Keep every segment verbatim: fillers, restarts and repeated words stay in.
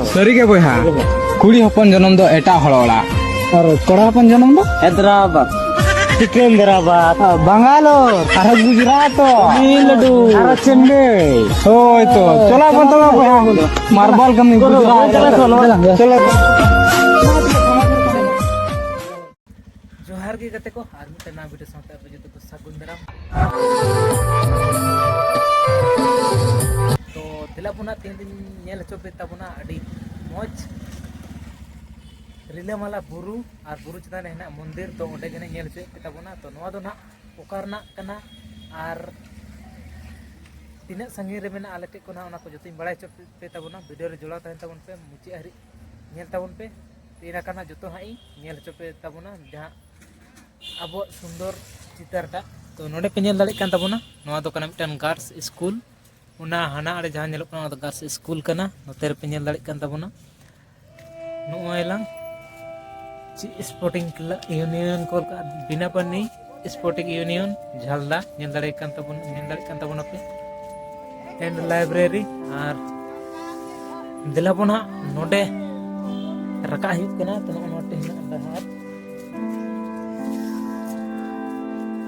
ᱥᱟᱹᱨᱤᱜᱮ ᱵᱚᱭᱦᱟ, ᱠᱩᱲᱤ ᱦᱚᱯᱚᱱ ᱡᱚᱱᱚᱢ ᱫᱚ ᱮᱴᱟᱜ ᱦᱚᱲ ᱚᱲᱟᱜ᱾ ᱟᱨ ᱠᱚᱲᱟ ᱦᱚᱯᱚᱱ ᱡᱚᱱᱚᱢ ᱫᱚ? ᱦᱟᱭᱫᱨᱟᱵᱟᱫ᱾ ᱥᱤᱠᱟᱱᱫᱨᱟᱵᱟᱫ᱾ ᱵᱟᱝᱜᱟᱞᱳᱨ᱾ ᱟᱨᱦᱚᱸ ᱜᱩᱡᱽᱨᱟᱴ᱾ ᱛᱟᱢᱤᱞᱱᱟᱰᱩ᱾ ᱟᱨᱦᱚᱸ ᱪᱮᱱᱱᱟᱭ᱾ ᱦᱳᱭ ᱛᱚ, ᱪᱚᱞᱚ ᱵᱚᱱ ᱛᱚᱵᱮ ᱵᱚᱭᱦᱟ, ᱢᱟᱨᱵᱟᱞ ᱠᱟᱹᱢᱤ ᱜᱩᱡᱽᱨᱟᱴ᱾ ᱪᱚᱞᱚ, ᱪᱚᱞᱚ᱾ ᱡᱚᱦᱟᱨ ᱜᱮ ᱜᱟᱛᱮ ᱠᱚ, ᱟᱨ ᱢᱤᱫᱴᱟᱝ ᱱᱟᱣᱟ ᱵᱷᱤᱰᱤᱭᱳ ᱥᱟᱶᱛᱮ ᱟᱯᱮ ᱡᱚᱛᱚ ᱠᱚ ᱥᱟᱹᱜᱩᱱ ᱫᱟᱨᱟᱢ᱾ ᱛᱚ ᱫᱮᱞᱟ ᱵᱚᱱ ᱦᱟᱸᱜ ᱛᱮᱦᱮᱧ ᱫᱚᱧ ᱧᱮᱞ ᱦᱚᱪᱚ ᱯᱮ ᱛᱟᱵᱚᱱᱟ ᱟᱹᱰᱤ ᱢᱚᱡᱽ ᱨᱤᱞᱟᱹᱢᱟᱞᱟ ᱵᱩᱨᱩ, ᱟᱨ ᱵᱩᱨᱩ ᱪᱮᱛᱟᱱ ᱨᱮ ᱦᱮᱱᱟᱜ ᱢᱚᱱᱫᱤᱨ᱾ ᱛᱚ ᱚᱸᱰᱮ ᱜᱮ ᱦᱟᱸᱜ ᱧᱮᱞ ᱦᱚᱪᱚᱭᱮᱫ ᱯᱮ ᱛᱟᱵᱚᱱᱟ᱾ ᱛᱚ ᱱᱚᱣᱟ ᱫᱚ ᱱᱟᱦᱟᱜ ᱚᱠᱟ ᱨᱮᱱᱟᱜ ᱠᱟᱱᱟ ᱟᱨ ᱛᱤᱱᱟᱹᱜ ᱥᱟᱺᱜᱤᱧ ᱨᱮ ᱢᱮᱱᱟᱜᱼᱟ ᱟᱞᱮ ᱴᱷᱮᱡ ᱠᱷᱚᱱ ᱦᱟᱸᱜ, ᱚᱱᱟ ᱠᱚ ᱡᱚᱛᱚᱧ ᱵᱟᱲᱟᱭ ᱦᱚᱪᱚ ᱯᱮ ᱛᱟᱵᱚᱱᱟ᱾ ᱵᱷᱤᱰᱤᱭᱳ ᱨᱮ ᱡᱚᱲᱟᱣ ᱛᱟᱦᱮᱱ ᱛᱟᱵᱚᱱ ᱯᱮ, ᱢᱩᱪᱟᱹᱫ ᱦᱟᱹᱨᱤᱡ ᱧᱮᱞ ᱛᱟᱵᱚᱱ ᱯᱮ᱾ ᱛᱤᱱ ᱟᱠᱟᱱᱟ ᱡᱚᱛᱚ ᱦᱟᱸᱜ ᱤᱧ ᱧᱮᱞ ᱦᱚᱪᱚ ᱯᱮ ᱛᱟᱵᱚᱱᱟ, ᱡᱟᱦᱟᱸ ᱟᱵᱚᱣᱟᱜ ᱥᱩᱱᱫᱚᱨ ᱪᱤᱛᱟᱹᱨ ᱴᱟᱜ᱾ ᱛᱚ ᱱᱚᱰᱮ ᱯᱮ ᱧᱮᱞ ᱫᱟᱲᱮᱭᱟᱜ ᱠᱟᱱ ᱛᱟᱵᱚᱱᱟ, ᱱᱚᱣᱟ ᱫᱚ ᱠᱟᱱᱟ ᱢᱤᱫᱴᱟᱝ ᱜᱟᱨᱞᱥ ᱥᱠᱩᱞ᱾ ᱚᱱᱟ ᱦᱟᱱᱟ ᱟᱲᱮ ᱡᱟᱦᱟᱸ ᱧᱮᱞᱚᱜ ᱠᱟᱱᱟ, ᱚᱱᱟ ᱫᱚ ᱜᱟᱨᱞᱥ ᱥᱠᱩᱞ ᱠᱟᱱᱟ᱾ ᱱᱚᱛᱮ ᱨᱮᱯᱮ ᱧᱮᱞ ᱫᱟᱲᱮᱭᱟᱜ ᱠᱟᱱ ᱛᱟᱵᱚᱱᱟ, ᱱᱚᱜᱼᱚᱭ ᱞᱟᱝ ᱪᱮᱫ ᱥᱯᱳᱨᱴᱤᱝ ᱠᱞᱟᱵᱽ ᱤᱭᱩᱱᱤᱭᱚᱱ ᱠᱚ ᱚᱞ ᱠᱟᱜᱼᱟ, ᱵᱤᱱᱟᱯᱟᱱᱤ ᱥᱯᱳᱨᱴᱤᱝ ᱤᱭᱩᱱᱤᱭᱚᱱ ᱡᱷᱟᱞᱫᱟ᱾ ᱧᱮᱞ ᱫᱟᱲᱮᱭᱟᱜ ᱠᱟᱱ ᱛᱟᱵᱚᱱ, ᱧᱮᱞ ᱫᱟᱲᱮᱭᱟᱜ ᱠᱟᱱ ᱛᱟᱵᱚᱱᱟᱯᱮ᱾ And library. ᱟᱨ ᱫᱮᱞᱟ ᱵᱚᱱ ᱦᱟᱸᱜ ᱱᱚᱰᱮ ᱨᱟᱠᱟᱵ ᱦᱩᱭᱩᱜ ᱠᱟᱱᱟ᱾ ᱛᱚ ᱱᱚᱜᱼᱚ ᱱᱚᱰᱮ ᱦᱮᱱᱟᱜ ᱰᱟᱦᱟᱨ᱾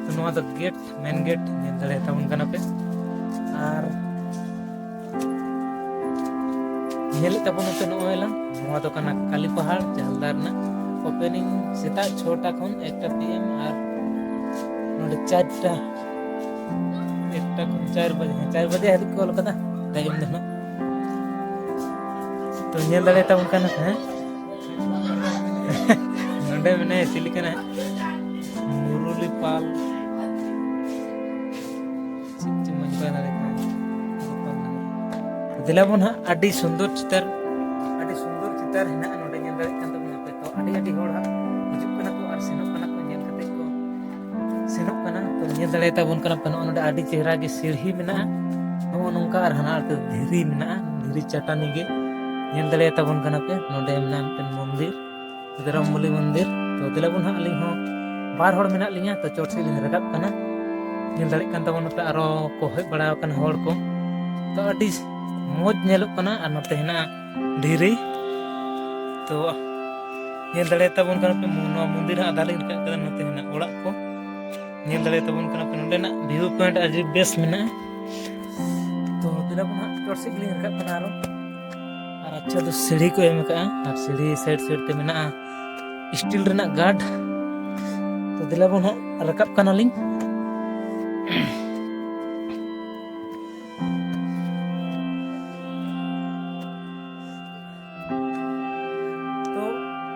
ᱛᱚ ᱱᱚᱣᱟ ᱫᱚ ᱜᱮᱴ, ᱢᱮᱱ ᱜᱮᱴ ᱧᱮᱞ ᱫᱟᱲᱮᱭᱟᱛᱟᱵᱚᱱ ᱠᱟᱱᱟ ᱯᱮ᱾ ᱟᱨ ᱧᱮᱞᱮᱫ ᱛᱟᱵᱚᱱ ᱯᱮ ᱱᱚᱜᱼᱚᱭ ᱞᱟᱝ, ᱱᱚᱣᱟ ᱫᱚ ᱠᱟᱱᱟ ᱠᱟᱞᱤ ᱯᱟᱦᱟᱲ ᱡᱷᱟᱞᱫᱟ ᱨᱮᱱᱟᱜ᱾ ᱳᱯᱮᱱᱤᱝ ᱥᱮᱛᱟᱜ ᱪᱷᱚᱴᱟ ᱠᱷᱚᱱ ᱮᱠᱴᱟ ᱯᱤ ᱮᱢ, ᱟᱨ ᱱᱚᱰᱮ ᱪᱟᱨᱴᱟ, ᱮᱠᱴᱟ ᱠᱷᱚᱱ ᱪᱟᱨ ᱵᱟᱡᱮ, ᱦᱮᱸ, ᱪᱟᱨ ᱵᱟᱡᱮ ᱦᱟᱹᱵᱤᱡ ᱠᱚ ᱚᱞ ᱠᱟᱫᱟ ᱴᱟᱭᱤᱢ ᱫᱚ ᱱᱟᱜ᱾ ᱛᱚ ᱧᱮᱞ ᱫᱟᱲᱮᱭᱟᱛᱟᱵᱚᱱ ᱠᱟᱱᱟ ᱯᱮ, ᱦᱮᱸ? ᱱᱚᱰᱮ ᱢᱮᱱᱟᱭᱟ, ᱪᱤᱞᱤ ᱠᱟᱱᱟᱭ? ᱢᱩᱨᱩᱞᱤ ᱯᱟᱞ᱾ ᱪᱮᱫ ᱪᱚ ᱢᱚᱡᱽ ᱵᱟᱭ ᱫᱟᱲᱮᱭᱟᱜ ᱠᱟᱱᱟ᱾ ᱫᱮᱞᱟ ᱵᱚᱱ ᱦᱟᱸᱜ, ᱟᱹᱰᱤ ᱥᱩᱱᱫᱚᱨ ᱪᱤᱛᱟᱹᱨ, ᱟᱹᱰᱤ ᱥᱩᱱᱫᱚᱨ ᱪᱤᱛᱟᱹᱨ ᱦᱮᱱᱟᱜᱼᱟ ᱱᱚᱰᱮ, ᱧᱮᱞ ᱫᱟᱲᱮᱭᱟᱜ ᱠᱟᱱ ᱛᱟᱵᱚᱱᱟ ᱯᱮ᱾ ᱛᱚ ᱟᱹᱰᱤ ᱟᱹᱰᱤ ᱦᱚᱲ ᱦᱟᱸᱜ ᱦᱤᱡᱩᱜ ᱠᱟᱱᱟ ᱠᱚ ᱟᱨ ᱥᱮᱱᱚᱜ ᱠᱟᱱᱟ ᱠᱚ, ᱧᱮᱞ ᱠᱟᱛᱮ ᱠᱚ ᱥᱮᱱᱚᱜ ᱠᱟᱱᱟ᱾ ᱛᱚ ᱧᱮᱞ ᱫᱟᱲᱮᱭᱟᱛᱟᱵᱚᱱ ᱠᱟᱱᱟ ᱯᱮ, ᱱᱚᱜᱼᱚ ᱱᱚᱰᱮ ᱟᱹᱰᱤ ᱪᱮᱦᱨᱟ ᱜᱮ ᱥᱤᱲᱦᱤ ᱢᱮᱱᱟᱜᱼᱟ, ᱱᱚᱜᱼᱚ ᱱᱚᱝᱠᱟ᱾ ᱟᱨ ᱦᱟᱱᱟ ᱟᱲᱮ ᱫᱷᱤᱨᱤ ᱢᱮᱱᱟᱜᱼᱟ, ᱫᱷᱤᱨᱤ ᱪᱟᱴᱟᱱᱤ ᱜᱮ᱾ ᱧᱮᱞ ᱫᱟᱲᱮᱭᱟᱛᱟᱵᱚᱱ ᱠᱟᱱᱟ ᱯᱮ, ᱱᱚᱰᱮ ᱢᱮᱱᱟᱜᱼᱟ ᱢᱤᱫᱴᱮᱱ ᱢᱚᱱᱫᱤᱨ, ᱵᱚᱡᱽᱨᱚᱝᱵᱚᱞᱤ ᱢᱚᱱᱫᱤᱨ᱾ ᱛᱚ ᱫᱮᱞᱟ ᱵᱚᱱ ᱦᱟᱸᱜ, ᱟᱹᱞᱤᱧ ᱦᱚᱸ ᱵᱟᱨ ᱦᱚᱲ ᱢᱮᱱᱟᱜ ᱞᱤᱧᱟ, ᱛᱚ ᱪᱚᱴ ᱥᱮᱫ ᱞᱤᱧ ᱨᱟᱠᱟᱵ ᱠᱟᱱᱟ᱾ ᱧᱮᱞ ᱫᱟᱲᱮᱭᱟᱜ ᱠᱟᱱ ᱛᱟᱵᱚᱱᱟ ᱯᱮ, ᱟᱨᱚ ᱠᱚ ᱦᱮᱡ ᱵᱟᱲᱟ ᱟᱠᱟᱱᱟ ᱦᱚᱲ ᱠᱚ᱾ ᱛᱚ ᱟᱹᱰᱤ ᱢᱚᱡᱽ ᱧᱮᱞᱚᱜ ᱠᱟᱱᱟ᱾ ᱟᱨ ᱱᱚᱛᱮ ᱦᱮᱱᱟᱜᱼᱟ ᱫᱷᱤᱨᱤ᱾ ᱛᱚ ᱧᱮᱞ ᱫᱟᱲᱮᱭᱟᱛᱟᱵᱚᱱ ᱠᱟᱱᱟ ᱯᱮ, ᱱᱚᱣᱟ ᱢᱚᱱᱫᱤᱨ ᱦᱟᱸᱜ ᱟᱫᱷᱟ ᱞᱤᱧ ᱨᱟᱠᱟᱵ ᱠᱟᱫᱟ᱾ ᱱᱚᱛᱮ ᱦᱮᱱᱟᱜ ᱚᱲᱟᱜ ᱠᱚ ᱧᱮᱞ ᱫᱟᱲᱮᱭᱟᱛᱟᱵᱚᱱ ᱠᱟᱱᱟ ᱯᱮ᱾ ᱱᱚᱸᱰᱮᱱᱟᱜ ᱵᱷᱤᱭᱩ ᱯᱚᱭᱮᱱᱴ ᱟᱹᱰᱤ ᱵᱮᱥ ᱢᱮᱱᱟᱜᱼᱟ᱾ ᱛᱚ ᱫᱮᱞᱟ ᱵᱚᱱ ᱦᱟᱸᱜ ᱪᱚᱴ ᱥᱮᱫ ᱜᱮᱞᱤᱧ ᱨᱟᱠᱟᱵ ᱠᱟᱱᱟ ᱟᱨᱚ᱾ ᱟᱨ ᱟᱪᱪᱷᱟ ᱫᱚ ᱥᱤᱲᱤ ᱠᱚ ᱮᱢ ᱟᱠᱟᱫᱼᱟ, ᱟᱨ ᱥᱤᱲᱤ ᱥᱟᱭᱤᱰ ᱥᱟᱭᱤᱰ ᱛᱮ ᱢᱮᱱᱟᱜᱼᱟ ᱥᱴᱤᱞ ᱨᱮᱱᱟᱜ ᱜᱟᱨᱰ᱾ ᱛᱚ ᱫᱮᱞᱟ ᱵᱚᱱ ᱦᱟᱸᱜ ᱨᱟᱠᱟᱵ ᱠᱟᱱᱟᱞᱤᱧ᱾ ᱛᱚ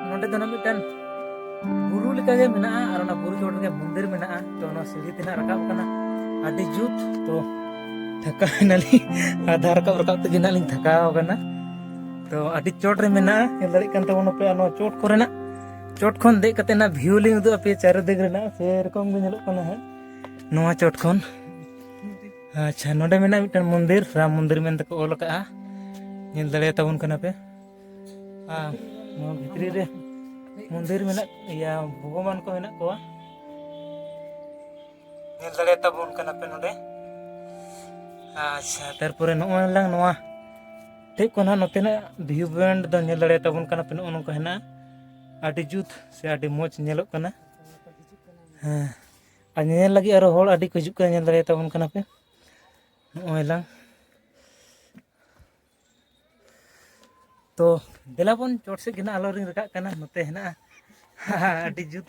ᱱᱚᱸᱰᱮ ᱫᱚ ᱱᱟᱜ ᱢᱤᱫᱴᱮᱱ ᱵᱩᱨᱩ ᱞᱮᱠᱟᱜᱮ ᱢᱮᱱᱟᱜᱼᱟ, ᱟᱨ ᱚᱱᱟ ᱵᱩᱨᱩ ᱪᱚᱴ ᱨᱮᱜᱮ ᱢᱚᱱᱫᱤᱨ ᱢᱮᱱᱟᱜᱼᱟ᱾ ᱛᱚ ᱱᱚᱣᱟ ᱥᱤᱲᱤ ᱛᱮ ᱱᱟᱜ ᱨᱟᱠᱟᱵ ᱠᱟᱱᱟ ᱟᱹᱰᱤ ᱡᱩᱛ᱾ ᱛᱚ ᱛᱷᱟᱠᱟᱣ ᱮᱱᱟᱞᱤᱧ, ᱟᱫᱷᱟ ᱨᱟᱠᱟᱵ ᱨᱟᱠᱟᱵ ᱛᱮᱜᱮ ᱱᱟᱜ ᱞᱤᱧ ᱛᱷᱟᱠᱟᱣ ᱟᱠᱟᱱᱟ᱾ ᱛᱚ ᱟᱹᱰᱤ ᱪᱚᱴ ᱨᱮ ᱢᱮᱱᱟᱜᱼᱟ, ᱧᱮᱞ ᱫᱟᱲᱮᱭᱟᱜ ᱠᱟᱱ ᱛᱟᱵᱚᱱᱟᱯᱮ᱾ ᱟᱨ ᱱᱚᱣᱟ ᱪᱚᱴ ᱠᱚᱨᱮᱱᱟᱜ, ᱪᱚᱴ ᱠᱷᱚᱱ ᱫᱮᱡ ᱠᱟᱛᱮ ᱱᱟᱜ ᱵᱷᱤᱭᱩ ᱞᱤᱧ ᱩᱫᱩᱜ ᱟᱯᱮᱭᱟ ᱪᱟᱨᱤᱫᱤᱠ ᱨᱮᱱᱟᱜ, ᱥᱮᱨᱚᱠᱚᱢ ᱜᱮ ᱧᱮᱞᱚᱜ ᱠᱟᱱᱟ ᱦᱟᱸᱜ ᱱᱚᱣᱟ ᱪᱚᱴ ᱠᱷᱚᱱ᱾ ᱟᱪᱪᱷᱟ, ᱱᱚᱰᱮ ᱢᱮᱱᱟᱜᱼᱟ ᱢᱤᱫᱴᱮᱱ ᱢᱚᱱᱫᱤᱨ, ᱨᱟᱢ ᱢᱚᱱᱫᱤᱨ ᱢᱮᱱᱛᱮ ᱠᱚ ᱚᱞ ᱟᱠᱟᱜᱼᱟ, ᱧᱮᱞ ᱫᱟᱲᱮᱭᱟᱛᱟᱵᱚᱱ ᱠᱟᱱᱟ ᱯᱮ᱾ ᱟᱨ ᱱᱚᱣᱟ ᱵᱷᱤᱛᱨᱤ ᱨᱮ ᱢᱚᱱᱫᱤᱨ ᱢᱮᱱᱟᱜ, ᱤᱭᱟᱹ, ᱵᱷᱚᱜᱚᱵᱟᱱ ᱠᱚ ᱢᱮᱱᱟᱜ ᱠᱚᱣᱟ, ᱧᱮᱞ ᱫᱟᱲᱮᱭᱟᱛᱟᱵᱚᱱ ᱠᱟᱱᱟ ᱯᱮ ᱱᱚᱰᱮ᱾ ᱟᱪᱪᱷᱟ, ᱛᱟᱨᱯᱚᱨᱮ ᱱᱚᱜᱼᱚᱭ ᱞᱟᱝ ᱱᱚᱣᱟ ᱴᱷᱮᱡ ᱠᱷᱚᱱ ᱦᱟᱸᱜ ᱱᱚᱛᱮᱱᱟᱜ ᱵᱷᱤᱭᱩ ᱯᱚᱭᱮᱱᱴ ᱫᱚ ᱧᱮᱞ ᱫᱟᱲᱮᱭᱟᱛᱟᱵᱚᱱ ᱠᱟᱱᱟ ᱯᱮ, ᱱᱚᱜᱼᱚ ᱱᱚᱝᱠᱟ ᱦᱮᱱᱟᱜᱼᱟ᱾ ᱟᱹᱰᱤ ᱡᱩᱛ ᱥᱮ ᱟᱹᱰᱤ ᱢᱚᱡᱽ ᱧᱮᱞᱚᱜ ᱠᱟᱱᱟ᱾ ᱦᱮᱸ, ᱟᱨ ᱧᱮᱧᱮᱞ ᱞᱟᱹᱜᱤᱫ ᱟᱨᱚ ᱦᱚᱲ ᱟᱹᱰᱤ ᱠᱚ ᱦᱤᱡᱩᱜ ᱠᱟᱱᱟ, ᱧᱮᱞ ᱫᱟᱲᱮᱭᱟᱛᱟᱵᱚᱱ ᱠᱟᱱᱟ ᱯᱮ᱾ ᱱᱚᱜᱼᱚᱭ ᱞᱟᱝ ᱛᱚ ᱫᱮᱞᱟ ᱵᱚᱱ ᱪᱚᱴ ᱥᱮᱫ ᱜᱮ ᱱᱟᱜ ᱟᱞᱚ ᱨᱤᱧ ᱨᱟᱠᱟᱵ ᱠᱟᱱᱟ᱾ ᱱᱚᱛᱮ ᱦᱮᱱᱟᱜᱼᱟ ᱟᱹᱰᱤ ᱡᱩᱛ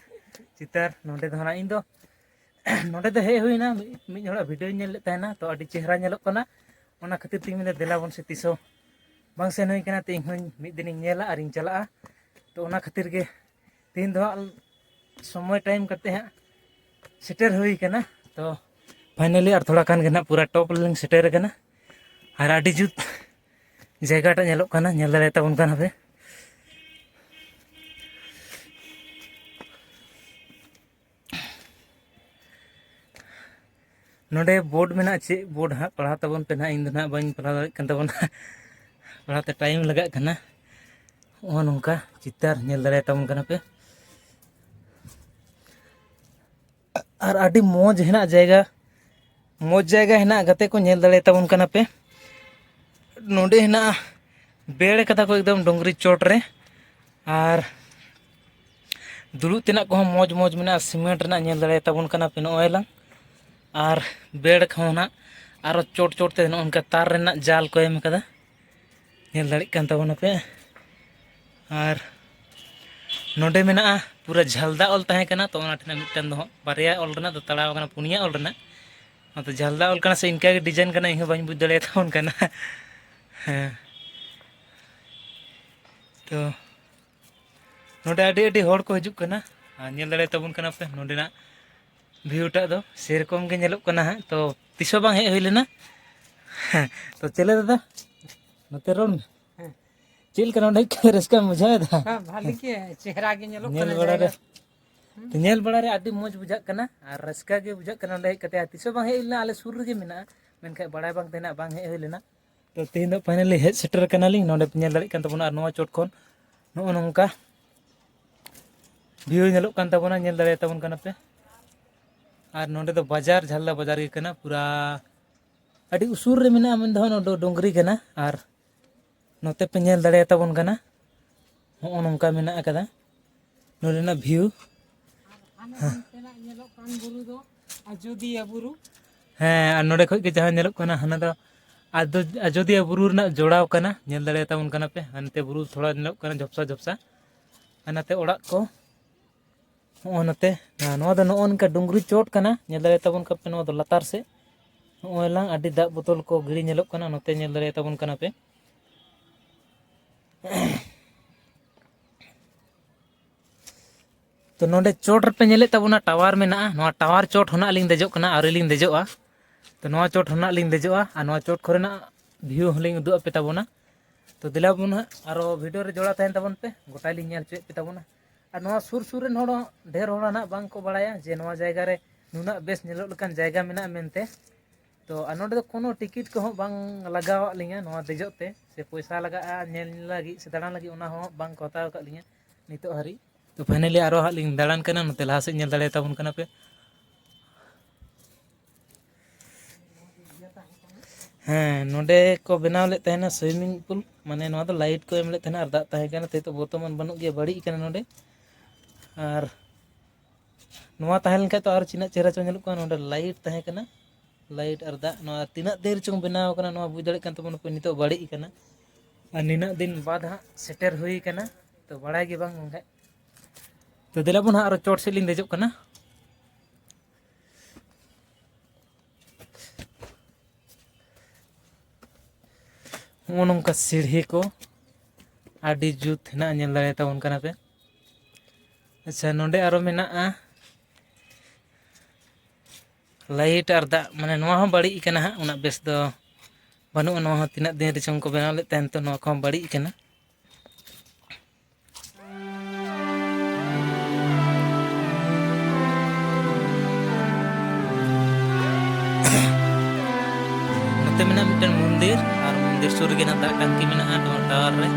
ᱪᱤᱛᱟᱹᱨ᱾ ᱱᱚᱸᱰᱮ ᱫᱚ ᱱᱟᱜ ᱤᱧ ᱫᱚ ᱱᱚᱸᱰᱮ ᱫᱚ ᱦᱮᱡ ᱦᱩᱭᱱᱟ, ᱢᱤᱫ, ᱢᱤᱫ ᱦᱚᱲᱟᱜ ᱵᱷᱤᱰᱤᱭᱳᱧ ᱧᱮᱞ ᱞᱮᱫ ᱛᱟᱦᱮᱱᱟ, ᱛᱚ ᱟᱹᱰᱤ ᱪᱮᱦᱨᱟ ᱧᱮᱞᱚᱜ ᱠᱟᱱᱟ᱾ ᱚᱱᱟ ᱠᱷᱟᱹᱛᱤᱨ ᱛᱤᱧ ᱢᱮᱱᱫᱟ ᱫᱮᱞᱟ ᱵᱚᱱ ᱥᱮ ᱛᱤᱥ ᱦᱚᱸ ᱵᱟᱝ ᱥᱮᱱ ᱦᱩᱭ ᱠᱟᱱᱟ, ᱛᱚ ᱤᱧ ᱦᱚᱸᱧ ᱢᱤᱫ ᱫᱤᱱᱤᱧ ᱧᱮᱞᱟ ᱟᱨᱤᱧ ᱪᱟᱞᱟᱜᱼᱟ᱾ ᱛᱚ ᱚᱱᱟ ᱠᱷᱟᱹᱛᱤᱨ ᱜᱮ ᱛᱮᱦᱮᱧ ᱫᱚ ᱦᱟᱸᱜ ᱥᱚᱢᱚᱭ ᱴᱟᱭᱤᱢ ᱠᱟᱛᱮ ᱦᱟᱸᱜ ᱥᱮᱴᱮᱨ ᱦᱩᱭ ᱠᱟᱱᱟ᱾ ᱛᱚ ᱯᱷᱟᱭᱱᱟᱞᱤ ᱟᱨ ᱛᱷᱚᱲᱟ ᱠᱷᱟᱱ ᱜᱮ ᱱᱟᱜ ᱯᱩᱨᱟ ᱴᱚᱯ ᱨᱮᱞᱤᱧ ᱥᱮᱴᱮᱨ ᱠᱟᱱᱟ᱾ ᱟᱨ ᱟᱹᱰᱤ ᱡᱩᱛ ᱡᱟᱭᱜᱟᱴᱟᱜ ᱧᱮᱞᱚᱜ ᱠᱟᱱᱟ, ᱧᱮᱞ ᱫᱟᱲᱮᱭᱟᱛᱟᱵᱚᱱ ᱠᱟᱱᱟ ᱯᱮ᱾ ᱱᱚᱰᱮ ᱵᱳᱨᱰ ᱢᱮᱱᱟᱜᱼᱟ, ᱪᱮᱫ ᱵᱳᱨᱰ ᱦᱟᱸᱜ ᱯᱟᱲᱦᱟᱣ ᱛᱟᱵᱚᱱ ᱯᱮ ᱱᱟᱦᱟᱜ, ᱤᱧ ᱫᱚ ᱱᱟᱦᱟᱜ ᱵᱟᱹᱧ ᱯᱟᱲᱦᱟᱣ ᱫᱟᱲᱮᱭᱟᱜ ᱠᱟᱱ ᱛᱟᱵᱚᱱᱟ᱾ ᱯᱟᱲᱦᱟᱣ ᱛᱮ ᱴᱟᱭᱤᱢ ᱞᱟᱜᱟᱜ ᱠᱟᱱᱟ᱾ ᱱᱚᱜᱼᱚ ᱱᱚᱝᱠᱟ ᱪᱤᱛᱟᱹᱨ ᱧᱮᱞ ᱫᱟᱲᱮᱭᱟᱛᱟᱵᱚᱱ ᱠᱟᱱᱟ ᱯᱮ᱾ ᱟᱨ ᱟᱹᱰᱤ ᱢᱚᱡᱽ ᱦᱮᱱᱟᱜ ᱡᱟᱭᱜᱟ, ᱢᱚᱡᱽ ᱡᱟᱭᱜᱟ ᱦᱮᱱᱟᱜ ᱜᱟᱛᱮ ᱠᱚ, ᱧᱮᱞ ᱫᱟᱲᱮᱭᱟᱛᱟᱵᱚᱱ ᱠᱟᱱᱟ ᱯᱮ᱾ ᱱᱚᱰᱮ ᱦᱮᱱᱟᱜᱼᱟ, ᱵᱮᱲ ᱠᱟᱫᱟ ᱠᱚ ᱮᱠᱫᱚᱢ ᱰᱩᱝᱨᱤ ᱪᱚᱴ ᱨᱮ᱾ ᱟᱨ ᱫᱩᱲᱩᱵ ᱛᱮᱱᱟᱜ ᱠᱚᱦᱚᱸ ᱢᱚᱡᱽ ᱢᱚᱡᱽ ᱢᱮᱱᱟᱜᱼᱟ, ᱥᱤᱢᱮᱱᱴ ᱨᱮᱱᱟᱜ, ᱧᱮᱞ ᱫᱟᱲᱮᱭᱟᱛᱟᱵᱚᱱ ᱠᱟᱱᱟ ᱯᱮ ᱱᱚᱜᱼᱚᱭ ᱞᱟᱝ᱾ ᱟᱨ ᱵᱮᱲ ᱠᱚᱦᱚᱸ ᱱᱟᱜ ᱟᱨᱚ ᱪᱚᱴ ᱪᱚᱴ ᱛᱮ ᱱᱚᱜᱼᱚ ᱱᱚᱝᱠᱟ ᱛᱟᱨ ᱨᱮᱱᱟᱜ ᱡᱟᱞ ᱠᱚ ᱮᱢ ᱠᱟᱫᱟ, ᱧᱮᱞ ᱫᱟᱲᱮᱭᱟᱜ ᱠᱟᱱ ᱛᱟᱵᱚᱱᱟᱯᱮ᱾ ᱟᱨ ᱱᱚᱰᱮ ᱢᱮᱱᱟᱜᱼᱟ ᱯᱩᱨᱟᱹ ᱡᱷᱟᱞᱫᱟ ᱚᱞ ᱛᱟᱦᱮᱸ ᱠᱟᱱᱟ, ᱛᱚ ᱚᱱᱟ ᱴᱷᱮᱱᱟᱜ ᱢᱤᱫᱴᱟᱝ ᱫᱚ ᱦᱟᱸᱜ ᱵᱟᱨᱭᱟ ᱚᱞ ᱨᱮᱱᱟᱜ ᱫᱚ ᱛᱟᱲᱟᱣ ᱠᱟᱱᱟ, ᱯᱩᱱᱭᱟ ᱚᱞ ᱨᱮᱱᱟᱜ᱾ ᱚᱱᱟᱛᱮ ᱡᱷᱟᱞᱫᱟ ᱚᱞ ᱠᱟᱱᱟ ᱥᱮ ᱤᱱᱠᱟᱹ ᱜᱮ ᱰᱤᱡᱟᱭᱤᱱ ᱠᱟᱱᱟ, ᱤᱧ ᱦᱚᱸ ᱵᱟᱹᱧ ᱵᱩᱡᱽ ᱫᱟᱲᱮᱭᱟᱛᱟᱵᱚᱱ ᱠᱟᱱᱟ᱾ ᱦᱮᱸ, ᱛᱚ ᱱᱚᱰᱮ ᱟᱹᱰᱤ ᱟᱹᱰᱤ ᱦᱚᱲ ᱠᱚ ᱦᱤᱡᱩᱜ ᱠᱟᱱᱟ᱾ ᱟᱨ ᱧᱮᱞ ᱫᱟᱲᱮᱭᱟᱛᱟᱵᱚᱱ ᱠᱟᱱᱟ ᱯᱮ ᱱᱚᱰᱮᱱᱟᱜ ᱵᱷᱤᱭᱩ ᱴᱟᱜ ᱫᱚ ᱥᱮᱨᱚᱠᱚᱢ ᱜᱮ ᱧᱮᱞᱚᱜ ᱠᱟᱱᱟ ᱦᱟᱸᱜ᱾ ᱛᱚ ᱛᱤᱥ ᱦᱚᱸ ᱵᱟᱝ ᱦᱮᱡ ᱦᱩᱭ ᱞᱮᱱᱟ᱾ ᱛᱚ ᱪᱮᱞᱮ ᱫᱟᱫᱟ, ᱱᱚᱛᱮ ᱨᱚᱲ ᱢᱮ᱾ ᱦᱮᱸ᱾ ᱪᱮᱫ ᱞᱮᱠᱟ ᱱᱚᱰᱮ ᱦᱮᱡ ᱠᱟᱛᱮ ᱨᱟᱹᱥᱠᱟᱹᱢ ᱵᱩᱡᱷᱟᱹᱣ ᱮᱫᱟ? ᱦᱮᱸ, ᱵᱷᱟᱞᱤ ᱜᱮ ᱪᱮᱦᱨᱟ ᱜᱮ ᱧᱮᱞᱚᱜ ᱧᱮᱞ ᱠᱟᱱᱟ ᱵᱟᱲᱟ ᱨᱮ᱾ ᱡᱟᱭᱜᱟ᱾ ᱛᱚ ᱧᱮᱞ ᱵᱟᱲᱟ ᱨᱮ ᱟᱹᱰᱤ ᱢᱚᱡᱽ ᱵᱩᱡᱷᱟᱹᱜ ᱠᱟᱱᱟ ᱟᱨ ᱨᱟᱹᱥᱠᱟᱹ ᱜᱮ ᱵᱩᱡᱷᱟᱹᱜ ᱠᱟᱱᱟ ᱱᱚᱰᱮ ᱦᱮᱡ ᱠᱟᱛᱮ᱾ ᱟᱨ ᱛᱤᱥ ᱦᱚᱸ ᱵᱟᱝ ᱦᱮᱡ ᱦᱩᱭ ᱞᱮᱱᱟ, ᱟᱞᱮ ᱥᱩᱨ ᱨᱮᱜᱮ ᱢᱮᱱᱟᱜᱼᱟ, ᱢᱮᱱᱠᱷᱟᱱ ᱵᱟᱲᱟᱭ ᱵᱟᱝ ᱛᱟᱦᱮᱱᱟ, ᱵᱟᱝ ᱦᱮᱡ ᱦᱩᱭ ᱞᱮᱱᱟ᱾ ᱛᱚ ᱛᱮᱦᱮᱧ ᱫᱚ finally ᱦᱮᱡ ᱥᱮᱴᱮᱨ ᱠᱟᱱᱟᱞᱤᱧ᱾ ᱱᱚᱰᱮ ᱯᱮ ᱧᱮᱞ ᱫᱟᱲᱮᱭᱟᱜ ᱠᱟᱱ ᱛᱟᱵᱚᱱᱟ, ᱟᱨ ᱱᱚᱣᱟ ᱪᱚᱴ ᱠᱷᱚᱱ ᱱᱚᱜᱼᱚ ᱱᱚᱝᱠᱟ ᱵᱷᱤᱭᱩ ᱧᱮᱞᱚᱜ ᱠᱟᱱ ᱛᱟᱵᱚᱱᱟ, ᱧᱮᱞ ᱫᱟᱲᱮᱭᱟᱛᱟᱵᱚᱱ ᱠᱟᱱᱟ ᱯᱮ᱾ ᱟᱨ ᱱᱚᱰᱮ ᱫᱚ ᱵᱟᱡᱟᱨ, ᱡᱷᱟᱞᱫᱟ ᱵᱟᱡᱟᱨ ᱜᱮ ᱠᱟᱱᱟ, ᱯᱩᱨᱟ ᱟᱹᱰᱤ ᱩᱥᱩᱞ ᱨᱮ ᱢᱮᱱᱟᱜᱼᱟ, ᱢᱮᱱᱫᱚ ᱱᱚᱣᱟ ᱫᱚ ᱰᱩᱝᱨᱤ ᱠᱟᱱᱟ᱾ ᱟᱨ ᱱᱚᱛᱮ ᱯᱮ ᱧᱮᱞ ᱫᱟᱲᱮᱭᱟᱛᱟᱵᱚᱱ ᱠᱟᱱᱟ, ᱱᱚᱜᱼᱚ ᱱᱚᱝᱠᱟ ᱢᱮᱱᱟᱜ ᱟᱠᱟᱫᱟ ᱱᱚᱰᱮᱱᱟᱜ ᱵᱷᱤᱭᱩ᱾ ᱦᱟᱱᱮ ᱦᱟᱱᱛᱮᱱᱟᱜ ᱧᱮᱞᱚᱜ ᱠᱟᱱ ᱵᱩᱨᱩ ᱫᱚ ᱟᱡᱳᱫᱤᱭᱟᱹ ᱵᱩᱨᱩ᱾ ᱦᱮᱸ, ᱟᱨ ᱱᱚᱰᱮ ᱠᱷᱚᱡ ᱜᱮ ᱡᱟᱦᱟᱸ ᱧᱮᱞᱚᱜ ᱠᱟᱱᱟ, ᱦᱟᱱᱟ ᱫᱚ ᱟᱫᱚ ᱟᱡᱳᱫᱤᱭᱟᱹ ᱵᱩᱨᱩ ᱨᱮᱱᱟᱜ ᱡᱚᱲᱟᱣ ᱠᱟᱱᱟ, ᱧᱮᱞ ᱫᱟᱲᱮᱭᱟᱛᱟᱵᱚᱱ ᱠᱟᱱᱟ ᱯᱮ᱾ ᱦᱟᱱᱛᱮ ᱵᱩᱨᱩ ᱛᱷᱚᱲᱟ ᱧᱮᱞᱚᱜ ᱠᱟᱱᱟ ᱡᱷᱚᱯᱥᱟ ᱡᱷᱚᱯᱥᱟ, ᱟᱨ ᱱᱟᱛᱮ ᱚᱲᱟᱜ ᱠᱚ᱾ ᱦᱚᱸᱜᱼᱚ ᱱᱚᱛᱮ, ᱱᱚᱣᱟ ᱫᱚ ᱱᱚᱜᱼᱚ ᱱᱚᱝᱠᱟ ᱰᱩᱝᱨᱤ ᱪᱚᱴ ᱠᱟᱱᱟ, ᱧᱮᱞ ᱫᱟᱲᱮᱭᱟᱛᱟᱵᱚᱱ ᱠᱟᱱᱟ ᱯᱮ ᱱᱚᱣᱟ ᱫᱚ ᱞᱟᱛᱟᱨ ᱥᱮᱫ᱾ ᱱᱚᱜᱼᱚᱭ ᱞᱟᱝ ᱟᱹᱰᱤ ᱫᱟᱜ ᱵᱳᱛᱚᱞ ᱠᱚ ᱜᱤᱲᱤ ᱧᱮᱞᱚᱜ ᱠᱟᱱᱟ, ᱱᱚᱛᱮ ᱧᱮᱞ ᱫᱟᱲᱮᱭᱟᱛᱟᱵᱚᱱ ᱠᱟᱱᱟ ᱯᱮ᱾ ᱛᱚ ᱱᱚᱰᱮ ᱪᱚᱴ ᱨᱮᱯᱮ ᱧᱮᱞᱮᱫ ᱛᱟᱵᱚᱱᱟ ᱴᱟᱣᱟᱨ ᱢᱮᱱᱟᱜᱼᱟ, ᱱᱚᱣᱟ ᱴᱟᱣᱟᱨ ᱪᱚᱴ ᱦᱚᱸ ᱱᱟᱜ ᱞᱤᱧ ᱫᱮᱡᱚᱜ ᱠᱟᱱᱟ, ᱟᱹᱣᱨᱤ ᱞᱤᱧ ᱫᱮᱡᱚᱜᱼᱟ᱾ ᱛᱚ ᱱᱚᱣᱟ ᱪᱚᱴ ᱦᱚᱸ ᱱᱟᱜ ᱞᱤᱧ ᱫᱮᱡᱚᱜᱼᱟ ᱟᱨ ᱱᱚᱣᱟ ᱪᱚᱴ ᱠᱚᱨᱮᱱᱟᱜ ᱵᱷᱤᱭᱩ ᱦᱚᱸᱞᱤᱧ ᱩᱫᱩᱜ ᱟᱯᱮ ᱛᱟᱵᱚᱱᱟ᱾ ᱛᱚ ᱫᱮᱞᱟ ᱵᱚᱱ ᱦᱟᱸᱜ ᱟᱨᱚ ᱵᱷᱤᱰᱤᱭᱳ ᱨᱮ ᱡᱚᱲᱟᱣ ᱛᱟᱦᱮᱱ ᱛᱟᱵᱚᱱ ᱯᱮ, ᱜᱚᱴᱟ ᱞᱤᱧ ᱧᱮᱞ ᱦᱚᱪᱚᱭᱮᱫ ᱯᱮ ᱛᱟᱵᱚᱱᱟ᱾ ᱟᱨ ᱱᱚᱣᱟ ᱥᱩᱨ ᱥᱩᱨ ᱨᱮᱱ ᱦᱚᱲ ᱦᱚᱸ, ᱰᱷᱮᱨ ᱦᱚᱲ ᱦᱚᱸ ᱱᱟᱜ ᱵᱟᱝ ᱠᱚ ᱵᱟᱲᱟᱭᱟ ᱡᱮ ᱱᱚᱣᱟ ᱡᱟᱭᱜᱟ ᱨᱮ ᱱᱩᱱᱟᱹᱜ ᱵᱮᱥ ᱧᱮᱞᱚᱜ ᱞᱮᱠᱟᱱ ᱡᱟᱭᱜᱟ ᱢᱮᱱᱟᱜᱼᱟ ᱢᱮᱱᱛᱮ᱾ ᱛᱚ ᱟᱨ ᱱᱚᱰᱮ ᱫᱚ ᱠᱳᱱᱳ ᱴᱤᱠᱤᱴ ᱠᱚᱦᱚᱸ ᱵᱟᱝ ᱞᱟᱜᱟᱣᱟᱜ ᱞᱤᱧᱟ ᱱᱚᱣᱟ ᱫᱮᱡᱚᱜ ᱛᱮ, ᱥᱮ ᱯᱚᱭᱥᱟ ᱞᱟᱜᱟᱜᱼᱟ ᱧᱮᱞ ᱞᱟᱹᱜᱤᱫ ᱥᱮ ᱫᱟᱬᱟᱱ ᱞᱟᱹᱜᱤᱫ, ᱚᱱᱟ ᱦᱚᱸ ᱵᱟᱝ ᱠᱚ ᱦᱟᱛᱟᱣ ᱟᱠᱟᱫ ᱞᱤᱧᱟ ᱱᱤᱛᱚᱜ ᱦᱟᱹᱨᱤᱡ᱾ ᱛᱚ finally ᱟᱨᱚ ᱦᱟᱸᱜ ᱞᱤᱧ ᱫᱟᱬᱟᱱ ᱠᱟᱱᱟ, ᱱᱚᱛᱮ ᱞᱟᱦᱟ ᱥᱮᱫ ᱧᱮᱞ ᱫᱟᱲᱮᱭᱟᱛᱟᱵᱚᱱ ᱠᱟᱱᱟ ᱯᱮ᱾ ᱦᱮᱸ, ᱱᱚᱰᱮ ᱠᱚ ᱵᱮᱱᱟᱣ ᱞᱮᱫ ᱛᱟᱦᱮᱱᱟ swimming pool, ᱢᱟᱱᱮ ᱱᱚᱣᱟ ᱫᱚ light ᱠᱚ ᱮᱢ ᱞᱮᱫ ᱛᱟᱦᱮᱱᱟ ᱟᱨ ᱫᱟᱜ ᱛᱟᱦᱮᱸ ᱠᱟᱱᱟ, ᱛᱮᱦᱮᱧ ᱫᱚ ᱵᱚᱨᱛᱚᱢᱟᱱ ᱵᱟᱹᱱᱩᱜ ᱜᱮᱭᱟ, ᱵᱟᱹᱲᱤᱡ ᱠᱟᱱᱟ ᱱᱚᱰᱮ᱾ ᱟᱨ ᱱᱚᱣᱟ ᱛᱟᱦᱮᱸ ᱞᱮᱱᱠᱷᱟᱱ ᱛᱚ ᱟᱨ ᱛᱤᱱᱟᱹᱜ ᱪᱮᱦᱨᱟ ᱪᱚᱝ ᱧᱮᱞᱚᱜ ᱠᱟᱱᱟ᱾ ᱱᱚᱰᱮ light ᱛᱟᱦᱮᱸ ᱠᱟᱱᱟ, light ᱟᱨ ᱫᱟᱜ, ᱱᱚᱣᱟ ᱛᱤᱱᱟᱹᱜ ᱫᱤᱱ ᱨᱮᱪᱚᱝ ᱵᱮᱱᱟᱣ ᱠᱟᱱᱟ, ᱱᱚᱣᱟ ᱵᱩᱡᱽ ᱫᱟᱲᱮᱭᱟᱜ ᱠᱟᱱ ᱛᱟᱵᱚᱱᱟ ᱯᱮ, ᱱᱤᱛᱚᱜ ᱵᱟᱹᱲᱤᱡ ᱠᱟᱱᱟ᱾ ᱟᱨ ᱱᱤᱱᱟᱹᱜ ᱫᱤᱱ ᱵᱟᱫᱽ ᱦᱟᱸᱜ ᱥᱮᱴᱮᱨ ᱦᱩᱭ ᱠᱟᱱᱟ, ᱛᱚ ᱵᱟᱲᱟᱭ ᱜᱮ ᱵᱟᱝ ᱵᱟᱝᱠᱷᱟᱡ᱾ ᱛᱚ ᱫᱮᱞᱟ ᱵᱚᱱ ᱦᱟᱸᱜ ᱟᱨᱚ ᱪᱚᱴ ᱥᱮᱫ ᱞᱤᱧ ᱫᱮᱡᱚᱜ ᱠᱟᱱᱟ᱾ ᱱᱚᱜᱼᱚ ᱱᱚᱝᱠᱟ ᱥᱤᱲᱦᱤ ᱠᱚ ᱟᱹᱰᱤ ᱡᱩᱛ ᱦᱮᱱᱟᱜᱼᱟ, ᱧᱮᱞ ᱫᱟᱲᱮᱭᱟᱛᱟᱵᱚᱱ ᱠᱟᱱᱟ ᱯᱮ᱾ ᱟᱪᱪᱷᱟ, ᱱᱚᱰᱮ ᱟᱨᱚ ᱢᱮᱱᱟᱜᱼᱟ light ᱟᱨ ᱫᱟᱜ, ᱢᱟᱱᱮ ᱱᱚᱣᱟ ᱦᱚᱸ ᱵᱟᱹᱲᱤᱡ ᱠᱟᱱᱟ ᱦᱟᱸᱜ, ᱩᱱᱟᱹᱜ ᱵᱮᱥ ᱫᱚ ᱵᱟᱹᱱᱩᱜᱼᱟ᱾ ᱱᱚᱣᱟ ᱦᱚᱸ ᱛᱤᱱᱟᱹᱜ ᱫᱤᱱ ᱨᱮᱪᱚᱝ ᱠᱚ ᱵᱮᱱᱟᱣ ᱞᱮᱫ ᱛᱟᱦᱮᱱ, ᱛᱚ ᱱᱚᱣᱟ ᱠᱚᱦᱚᱸ ᱵᱟᱹᱲᱤᱡ ᱠᱟᱱᱟ᱾ ᱱᱚᱛᱮ ᱢᱮᱱᱟᱜᱼᱟ ᱢᱤᱫᱴᱮᱱ ᱢᱚᱱᱫᱤᱨ, ᱟᱨ ᱢᱚᱱᱫᱤᱨ ᱥᱩᱨ ᱨᱮᱜᱮ ᱱᱟᱜ ᱫᱟᱜ ᱴᱟᱝᱠᱤ ᱢᱮᱱᱟᱜᱼᱟ ᱱᱚᱣᱟ tower ᱨᱮ᱾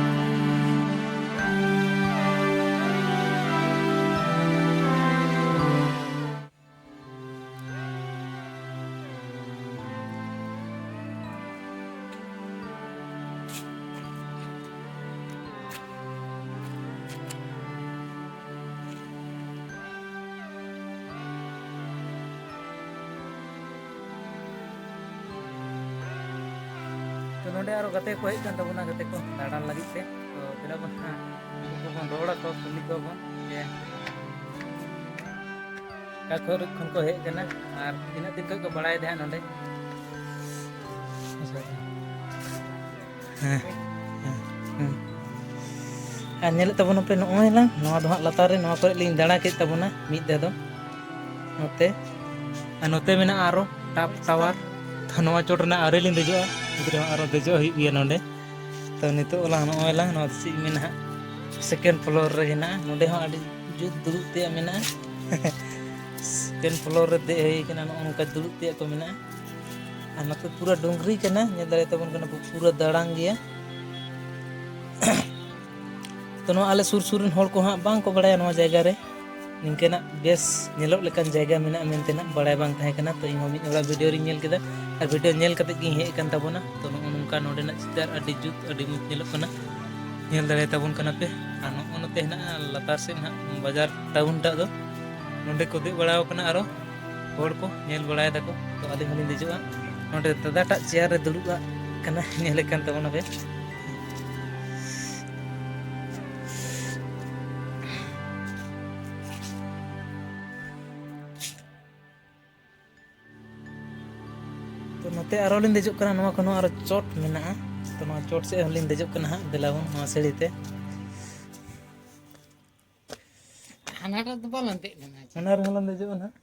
ᱛᱚ, ᱱᱚᱰᱮ ᱟᱨᱚ ᱜᱟᱛᱮ ᱠᱚ ᱦᱮᱡ ᱠᱟᱱ ᱛᱟᱵᱚᱱᱟ, ᱜᱟᱛᱮ ᱠᱚ ᱫᱟᱬᱟᱱ ᱞᱟᱹᱜᱤᱫ ᱛᱮ᱾ ᱛᱚ, ᱫᱮᱞᱟ ᱵᱚᱱ ᱦᱟᱸᱜ ᱩᱱᱠᱩ ᱠᱚᱵᱚᱱ ᱨᱚᱲ ᱟᱠᱚ, ᱠᱩᱞᱤ ᱠᱚᱣᱟ ᱵᱚᱱ ᱡᱮ ᱚᱠᱟ ᱠᱚᱨᱮ ᱠᱷᱚᱱ ᱠᱚ ᱦᱮᱡ ᱠᱟᱱᱟ ᱟᱨ ᱛᱤᱱᱟᱹᱜ ᱫᱤᱱ ᱠᱷᱚᱱ ᱠᱚ ᱵᱟᱲᱟᱭ ᱫᱟ ᱦᱟᱸᱜ ᱱᱚᱰᱮ᱾ ᱦᱮᱸ, ᱦᱮᱸ, ᱦᱮᱸ᱾ ᱟᱨ ᱧᱮᱞᱮᱫ ᱛᱟᱵᱚᱱᱟᱯᱮ ᱱᱚᱜᱼᱚᱭ ᱞᱟᱝ, ᱱᱚᱣᱟ ᱫᱚ ᱦᱟᱸᱜ ᱞᱟᱛᱟᱨ ᱨᱮ, ᱱᱚᱣᱟ ᱠᱚᱨᱮ ᱞᱤᱧ ᱫᱟᱬᱟ ᱠᱮᱫ ᱛᱟᱵᱚᱱᱟ ᱢᱤᱫ ᱫᱷᱟᱣ ᱫᱚ᱾ ᱱᱚᱛᱮ, ᱟᱨ ᱱᱚᱛᱮ ᱢᱮᱱᱟᱜᱼᱟ ᱟᱨᱚ top tower᱾ ᱛᱚ, ᱱᱚᱣᱟ ᱪᱚᱴ ᱨᱮᱱᱟᱜ ᱟᱹᱣᱨᱤ ᱞᱤᱧ ᱫᱮᱡᱚᱜᱼᱟ, ᱜᱤᱫᱽᱨᱟᱹ ᱦᱚᱸ ᱟᱨᱚ ᱫᱮᱡᱚᱜ ᱦᱩᱭᱩᱜ ᱜᱮᱭᱟ ᱱᱚᱰᱮ᱾ ᱛᱚ, ᱱᱤᱛᱚᱜ ᱞᱟᱝ ᱱᱚᱜᱼᱚᱭ ᱞᱟᱝ, ᱱᱚᱣᱟ ᱫᱚ ᱪᱮᱫ ᱤᱧ ᱢᱮᱱᱟ ᱦᱟᱸᱜ, second floor ᱨᱮ ᱦᱮᱱᱟᱜᱼᱟ᱾ ᱱᱚᱰᱮ ᱦᱚᱸ ᱟᱹᱰᱤ ᱡᱩᱛ ᱫᱩᱲᱩᱵ ᱛᱮᱭᱟᱜ ᱢᱮᱱᱟᱜᱼᱟ᱾ Second floor ᱨᱮ ᱫᱮᱡ ᱦᱩᱭ ᱠᱟᱱᱟ, ᱱᱚᱜᱼᱚ ᱱᱚᱝᱠᱟ ᱫᱩᱲᱩᱵ ᱛᱮᱭᱟᱜ ᱠᱚ ᱢᱮᱱᱟᱜᱼᱟ᱾ ᱟᱨ ᱱᱚᱛᱮ ᱯᱩᱨᱟᱹ ᱰᱩᱝᱨᱤ ᱠᱟᱱᱟ, ᱧᱮᱞ ᱫᱟᱲᱮᱭᱟᱛᱟᱵᱚᱱ ᱠᱟᱱᱟ ᱯᱮ, ᱯᱩᱨᱟᱹ ᱫᱟᱲᱟᱝ ᱜᱮᱭᱟ᱾ ᱛᱚ, ᱱᱚᱣᱟ ᱟᱞᱮ ᱥᱩᱨ ᱥᱩᱨ ᱨᱮᱱ ᱦᱚᱲ ᱠᱚ ᱦᱟᱸᱜ ᱵᱟᱝ ᱠᱚ ᱵᱟᱲᱟᱭᱟ ᱱᱚᱣᱟ ᱡᱟᱭᱜᱟ ᱨᱮ ᱱᱤᱝᱠᱟᱹᱱᱟᱜ ᱵᱮᱥ ᱧᱮᱞᱚᱜ ᱞᱮᱠᱟᱱ ᱡᱟᱭᱜᱟ ᱢᱮᱱᱟᱜᱼᱟ ᱢᱮᱱᱛᱮ ᱱᱟᱜ ᱵᱟᱲᱟᱭ ᱵᱟᱝ ᱛᱟᱦᱮᱸ ᱠᱟᱱᱟ᱾ ᱛᱚ, ᱤᱧ ᱦᱚᱸ ᱢᱤᱫ ᱦᱚᱲᱟᱜ video ᱨᱤᱧ ᱧᱮᱞ ᱠᱮᱫᱟ, ᱟᱨ ᱵᱷᱤᱰᱤᱭᱳ ᱧᱮᱞ ᱠᱟᱛᱮ ᱜᱮ ᱦᱮᱡ ᱟᱠᱟᱱ ᱛᱟᱵᱚᱱᱟ᱾ ᱛᱚ, ᱱᱚᱜᱼᱚ ᱱᱚᱝᱠᱟ ᱱᱚᱰᱮᱱᱟᱜ ᱪᱤᱛᱟᱹᱨ ᱟᱹᱰᱤ ᱡᱩᱛ, ᱟᱹᱰᱤ ᱢᱚᱡᱽ ᱧᱮᱞᱚᱜ ᱠᱟᱱᱟ, ᱧᱮᱞ ᱫᱟᱲᱮᱭᱟᱛᱟᱵᱚᱱ ᱠᱟᱱᱟ ᱯᱮ᱾ ᱟᱨ ᱱᱚᱜᱼᱚ ᱱᱚᱛᱮ ᱦᱮᱱᱟᱜᱼᱟ ᱞᱟᱛᱟᱨ ᱥᱮᱫ ᱦᱟᱸᱜ ᱵᱟᱡᱟᱨ ᱴᱟᱣᱩᱱ ᱴᱟᱜ ᱫᱚ᱾ ᱱᱚᱰᱮ ᱠᱚ ᱫᱮᱡ ᱵᱟᱲᱟᱣ ᱠᱟᱱᱟ, ᱟᱨᱚ ᱦᱚᱲ ᱠᱚ ᱧᱮᱞ ᱵᱟᱲᱟᱭ ᱫᱟᱠᱚ᱾ ᱛᱚ, ᱟᱹᱞᱤᱧ ᱦᱚᱸᱞᱤᱧ ᱫᱮᱡᱚᱜᱼᱟ᱾ ᱱᱚᱰᱮ ᱫᱟᱫᱟᱴᱟᱜ ᱪᱮᱭᱟᱨ ᱨᱮ ᱫᱩᱲᱩᱵ ᱠᱟᱱᱟ, ᱧᱮᱞᱮᱫ ᱠᱟᱱ ᱛᱟᱵᱚᱱᱟ ᱯᱮ᱾ ᱛᱚ, ᱱᱚᱛᱮ ᱟᱨᱚ ᱞᱤᱧ ᱫᱮᱡᱚᱜ ᱠᱟᱱᱟ, ᱱᱚᱣᱟ ᱠᱷᱚᱱ ᱦᱚᱸ ᱟᱨᱚ ᱪᱚᱴ ᱢᱮᱱᱟᱜᱼᱟ᱾ ᱛᱚ, ᱱᱚᱣᱟ ᱪᱚᱴ ᱥᱮᱫ ᱦᱚᱸᱞᱤᱧ ᱫᱮᱡᱚᱜ ᱠᱟᱱᱟ ᱦᱟᱸᱜ, ᱫᱮᱞᱟ ᱵᱚᱱ ᱱᱚᱣᱟ ᱥᱤᱲᱤ ᱛᱮ᱾ ᱦᱟᱱᱟᱴᱟᱜ ᱫᱚ ᱵᱟᱞᱟᱝ ᱫᱮᱡ ᱞᱮᱱᱟ᱾ ᱚᱱᱟ ᱨᱮᱦᱚᱸ ᱞᱟᱝ ᱫᱮᱡᱚᱜᱼᱟ ᱱᱟᱦᱟᱜ᱾